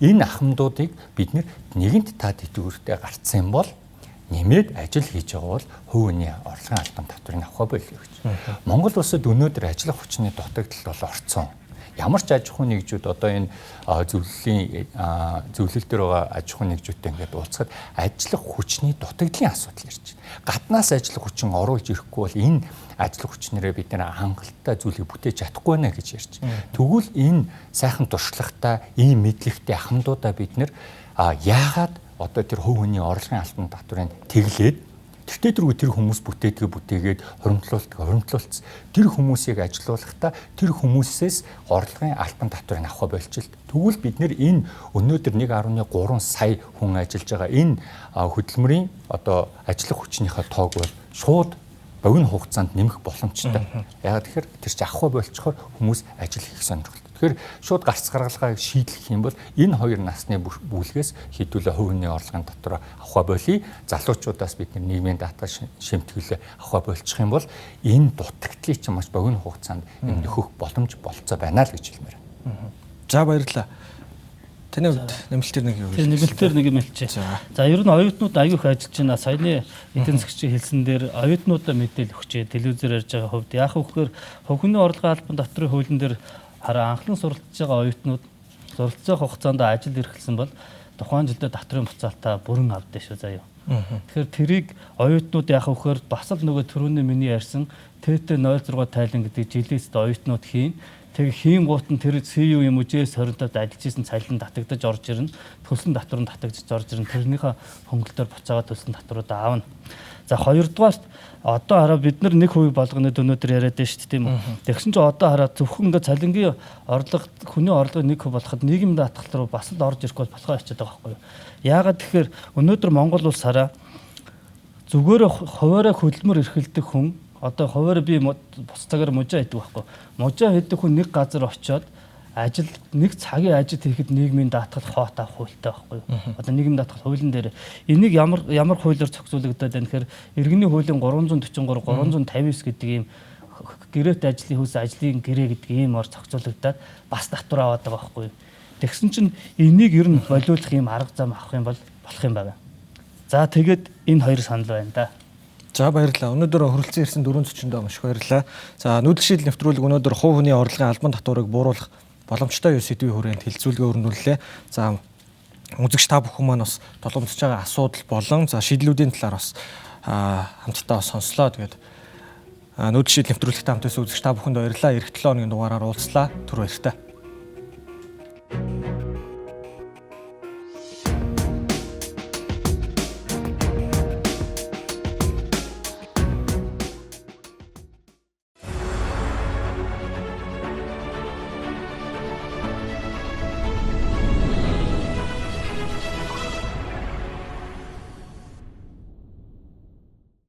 Энэ ахмадуудыг бид нэгэнт та тэтгэвртээ гарцсан юм бол нэмээд ажил хийж байгаа бол хувь хүний орлогын албан татварыг авах болио гэж. Монгол улсад өнөөдөр ажиллах хүчний дутагдал бол орцсон. Ямар ч аж ахуйн нэгжүүд одоо энэ зөвлөлийн зөвлөл дээр байгаа аж ахуйн нэгжүүдтэй ингээд уулзахад ажиллах хүчний дутагдлын асуудал ярьж байна. Гаднаас ажиллах хүчин оруулж ирэхгүй бол энэ ажиллах хүчнэрээ бид нэр хангалттай зүйлийг бүтээж чадахгүй байна гэж ярьж байна. Тэгвэл энэ сайхан туршлагатай, ийм мэдлэгтэй ахмадуудаа бид нэр яагаад одоо тэр хувь хүний орлогын албан татварыг тэглээд Тэртээ тэргүй тэр хүмүүс бүтээгээд хуримтлуулсан. Тэр хүмүүсийг ажилуулахдаа тэр хүмүүсээс орлогын албан татварыг авах болчихлоо. Тэгвэл бид нэр энэ өнөөдөр 1.3 сая хүн ажиллаж байгаа энэ хөдөлмөрийн одоо ажиллах хүчнийхээ тоог бол шууд богино хугацаанд нэмэх боломжтой. Яагаад тэгэхээр тэр чинь авах болцохоор хүмүүс ажил хийх сонирхолтой. Тэгэхээр шууд гарц гаргалгааг шийдлэх юм бол энэ хоёр насны бүлгээс хэдүүлээ хувь хүний орлогын татвар авах болий. Залуучуудаас бид нийгмийн даатгал шимтгэлээ авах болчих юм бол энэ дутагдлыг чинь маш богино хугацаанд энэ нөхөх боломж болцоо байна л гэж хэлмээр. За баярлалаа. Таны хувьд нэмэлтээр нэг юм. Тэр нэмэлтээр нэг юм хэлчихье. За ер нь оюутнууд аюух ажиллаж байна. Саяны эдийн засгчийн хэлсэн дээр оюутнуудаа мэдээлэл өгчээ. Телевизээр ярьж байгаа хувьд яах вэ гэхээр хүний орлогын албан татврын хуулийн дээр хараа анхлан суралцж байгаа оюутнууд суралцах хугацаанд ажил эрхэлсэн бол тухайн жилдээ татврын буцаалтаа бүрэн авдаг шүү заяа. Тэгэхээр тэрийг оюутнууд яах вэ гэхээр бас л нөгөө түрүүний миний ярьсан ТТ 06 тайлан гэдэг жилийн эцэст оюутнууд хийн. Тэг хийн гут нь тэр CU юм уу JS25-д ажиллаж исэн цалин татагдаж орж ирнэ. Төлсөн татвар нь татагдаж орж ирнэ. Тэрнийхээ хөнгөлтөөр буцаагаа төлсөн татваруудаа аавна. За хоёрдугаарт одоо хараа бид нар 1% болгоно өнөөдөр яриад байна шүү дээ, тийм үү. Тэгсэн чинь одоо хараа зөвхөн ингээ цалингийн орлого хүний орлогыг 1% болоход нийгмийн даатгал руу бас л орж ирэхгүй болохоо хичээд байгаа байхгүй юу. Яагаад тэгэхээр өнөөдөр Монгол улс хараа зүгээр хуваараа хөдөлмөр эрхэлдэг хүн одоо хуваараа би бус цагаар мужаа хийдэг байхгүй. Мужаа хийдэг хүн нэг газар очиод ажил нэг цагийн ажил хийхэд нийгмийн даатгал хоот авах хуультай байхгүй юу? Одоо нийгмийн даатгал хуулийн дээр энийг ямар хуулиар зохицуулагдаад байна гэхээр иргэний хуулийн 343 359 гэдэг ийм гэрээт ажлын хүйс ажлын гэрээ гэдэг ийм ор зохицуулагдаад бас татвар аваад байгаа байхгүй юу? Тэгсэн чинь энийг ер нь болиулах ийм арга зам авах юм бол болох юм байна. За тэгээд энэ хоёр санал байна да. За баярлалаа. Өнөөдөр хүрэлцэн ирсэн дөрвөн зочиндоо маш их баярлалаа. За нүүдэл шийдэл нэвтрүүлэг өнөөдөр хувь хүний орлогын албан татварыг бууруулах боломжтой юу сэдвийн хүрээнд хэлцүүлгээ өрнүүллээ. За үзэгч та бүхэн маань бас толгомдож байгаа асуудал болон за шийдлүүдийн талаар бас хамтдаа сонслоо. Тэгээд нүүдэл шийдэл нэвтрүүлэгтэй хамт байсан үзэгч та бүхэнд баярлалаа. Ирэх 7 хоногийн дугаараар уулзлаа. Түр баяртай.